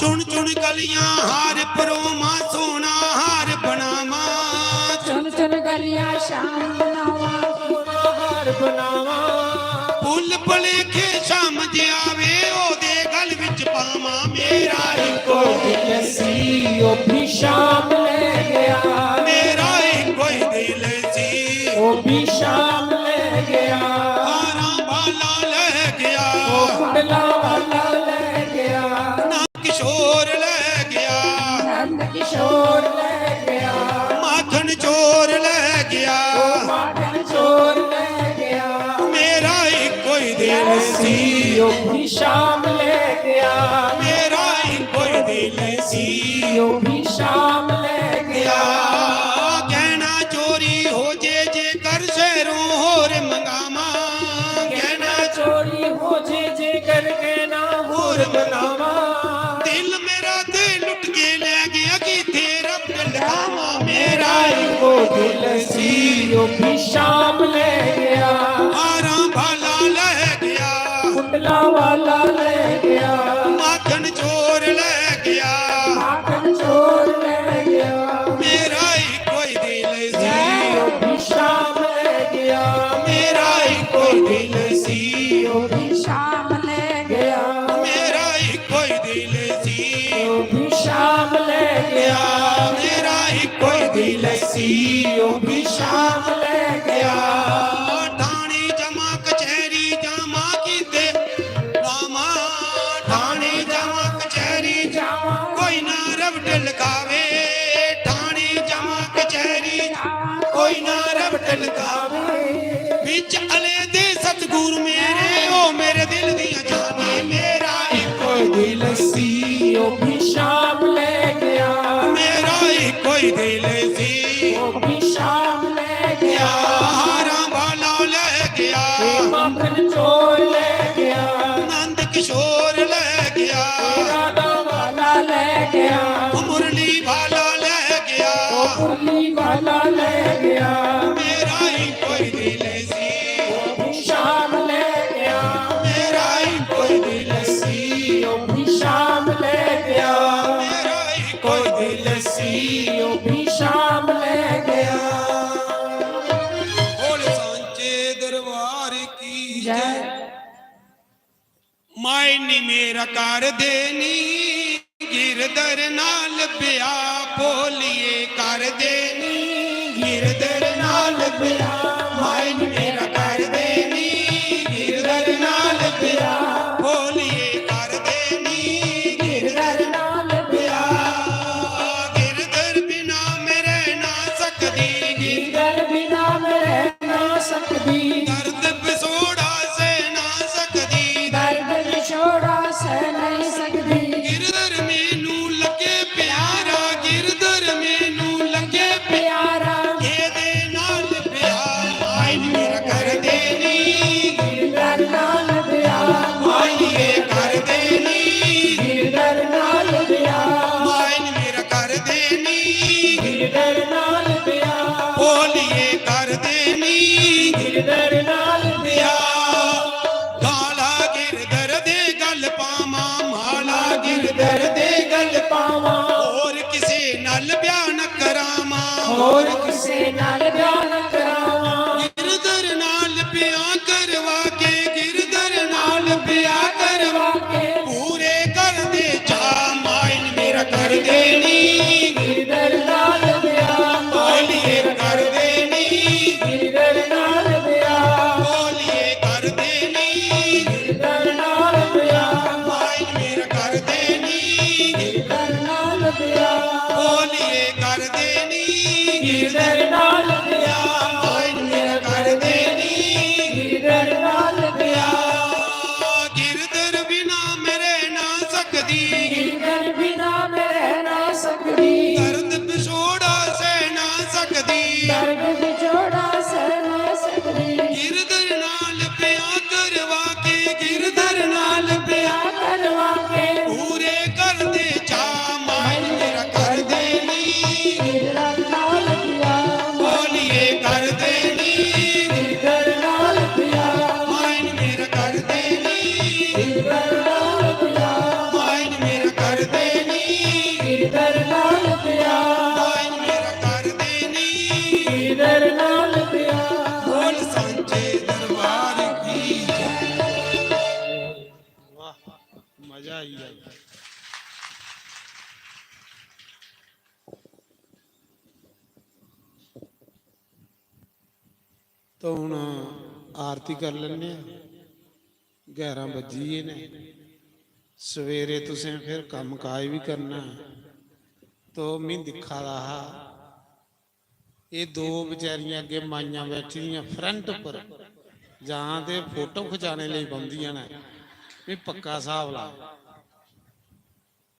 चुन चुन गलियां हार परोवां, सोना हार बनावां। चुन चुन गलियां शाम बनावां, सोना हार बनावां। भुल भुलेखे शाम जे आवे, ओदे गल विच पावां। मेरा इक्को दिल सी, ओ भी शाम ले गया। मेरा इक्को दिल सी, ओ भी शाम ले गया। हारां भाला ले गया, ओ कुंडला वाला ले गया। नंद किशोर ले गया, नंद किशोर ले गया। माखन चोर ले गया, ओ माखन चोर ले गया। मेरा इक्को दिल सी, ओ भी शाम ले गया। मेरा इक्को दिल सी, ओ भी शाम ले गया। गहना चोरी हो जे जेकर शहरों होर मंगावां। गहना चोरी हो जे जेकर गहना होर मंगावां। दिल मेरा ते लुट के ले गया, किथे रब लुकावां। मेरा इक्को दिल सी, ओ भी शाम ले गया। हारां भाला ले गया, कुंडला वाला ले गया। माखन चोर ले गया, माखन चोर ले गया। मेरा इक्को दिल सी, ओ भी शाम ले गया। मेरा इक्को दिल सी, ओ भी शाम ले गया। मेरा इक्को दिल सी, ओ भी शाम ले गया। मेरा इक्को दिल सी, ओ भी शाम ले गया। ठाणे जावां कचहरी जावां किते जावां, ठाणे जावां कचहरी जावां, कोई ना रब टलकावे। ठाणे जावां कचहरी जावां, कोई ना रब टलकावे। बिच अले दे सतगुर मेरे, ओ मेरे दिल दियां जाने। मेरा इक्को दिल सी, ओ भी शाम ले गया। मेरा इक्को दिल सी, ओ भी शाम ले गया। हारां भाला ले गया, ए माखन चोर ले गया। नंद किशोर ले गया, ए राधा वाला ले गया। मुरली वाला ले गया, ओ मुरली वाला ले गया। मेरा इक्को दिल सी, ओ भी शाम ले गया। मेरा इक्को दिल सी, ओ भी शाम ले गया। मेरा इक्को दिल सी, ओ भी शाम ले गया। बोल सांचे दरबार की जय। जय। मायनी मेरा कर देनी, गिरधर नाल ब्याह, भोलिए कर देनी, गिरधर नाल ब्याह। मायनी मेरा कर देनी, गिरधर नाल ब्याह, भोलिए कर देनी, गिरधर नाल ब्याह। गिरधर बिना मैं रह ना सकदी, गिरधर बिना मैं रह ना सकदी। दर्द विछोड़ा सह ना सकदी, दर्द विछोड़ा सह नहीं सकदी। गिरधर मैनू लगे प्यारा, गिरधर मैनू लगे प्यारा। एदे नाल ब्याह, मायनी मेरा कर देनी। गिरधर नाल ब्याह, मायनी मेरा कर देनी। गिरधर नाल ब्याह, मायनी मेरा कर देनी। गिरधर नाल ब्याह, भोलिए कर देनी। गिरधर नाल ब्याह। गाला गिरधर दे गल पावां, माला गिरधर दे गल पावां। होर किसे नाल ब्याह न करावां, होर किसे नाल ब्याह न करावां। गिरधर नाल ब्याह करवा के, गिरधर नाल ब्याह करवा के, पूरे कर दे चाऽ, मायनी मेरा कर देनी। गिरधर नाल ब्याह, मायनी मेरा कर देनी। गिरधर नाल ब्याह, भोलिए कर देनी। गिरधर नाल ब्याह, मायनी मेरा कर देनी। गिरधर नाल ब्याह, भोलिए कर देनी। गिरधर नाल ब्याह, मायनी मेरा कर देनी। गिरधर नाल ब्याह। गिरधर तो हून आरती करी लैन्ने आं। ग्यारह बज्जी गे न। सवेरे तुसें फिर कम्म काज बी करना ऐ। तो में दिक्खा दा हा, एह् दो बेचारियां अग्गें माइयां बैठी दियां फ्रंट पर, जां ते फोटो खचाने लेई बौंह्दियां न। में पक्का स्हाब लाया।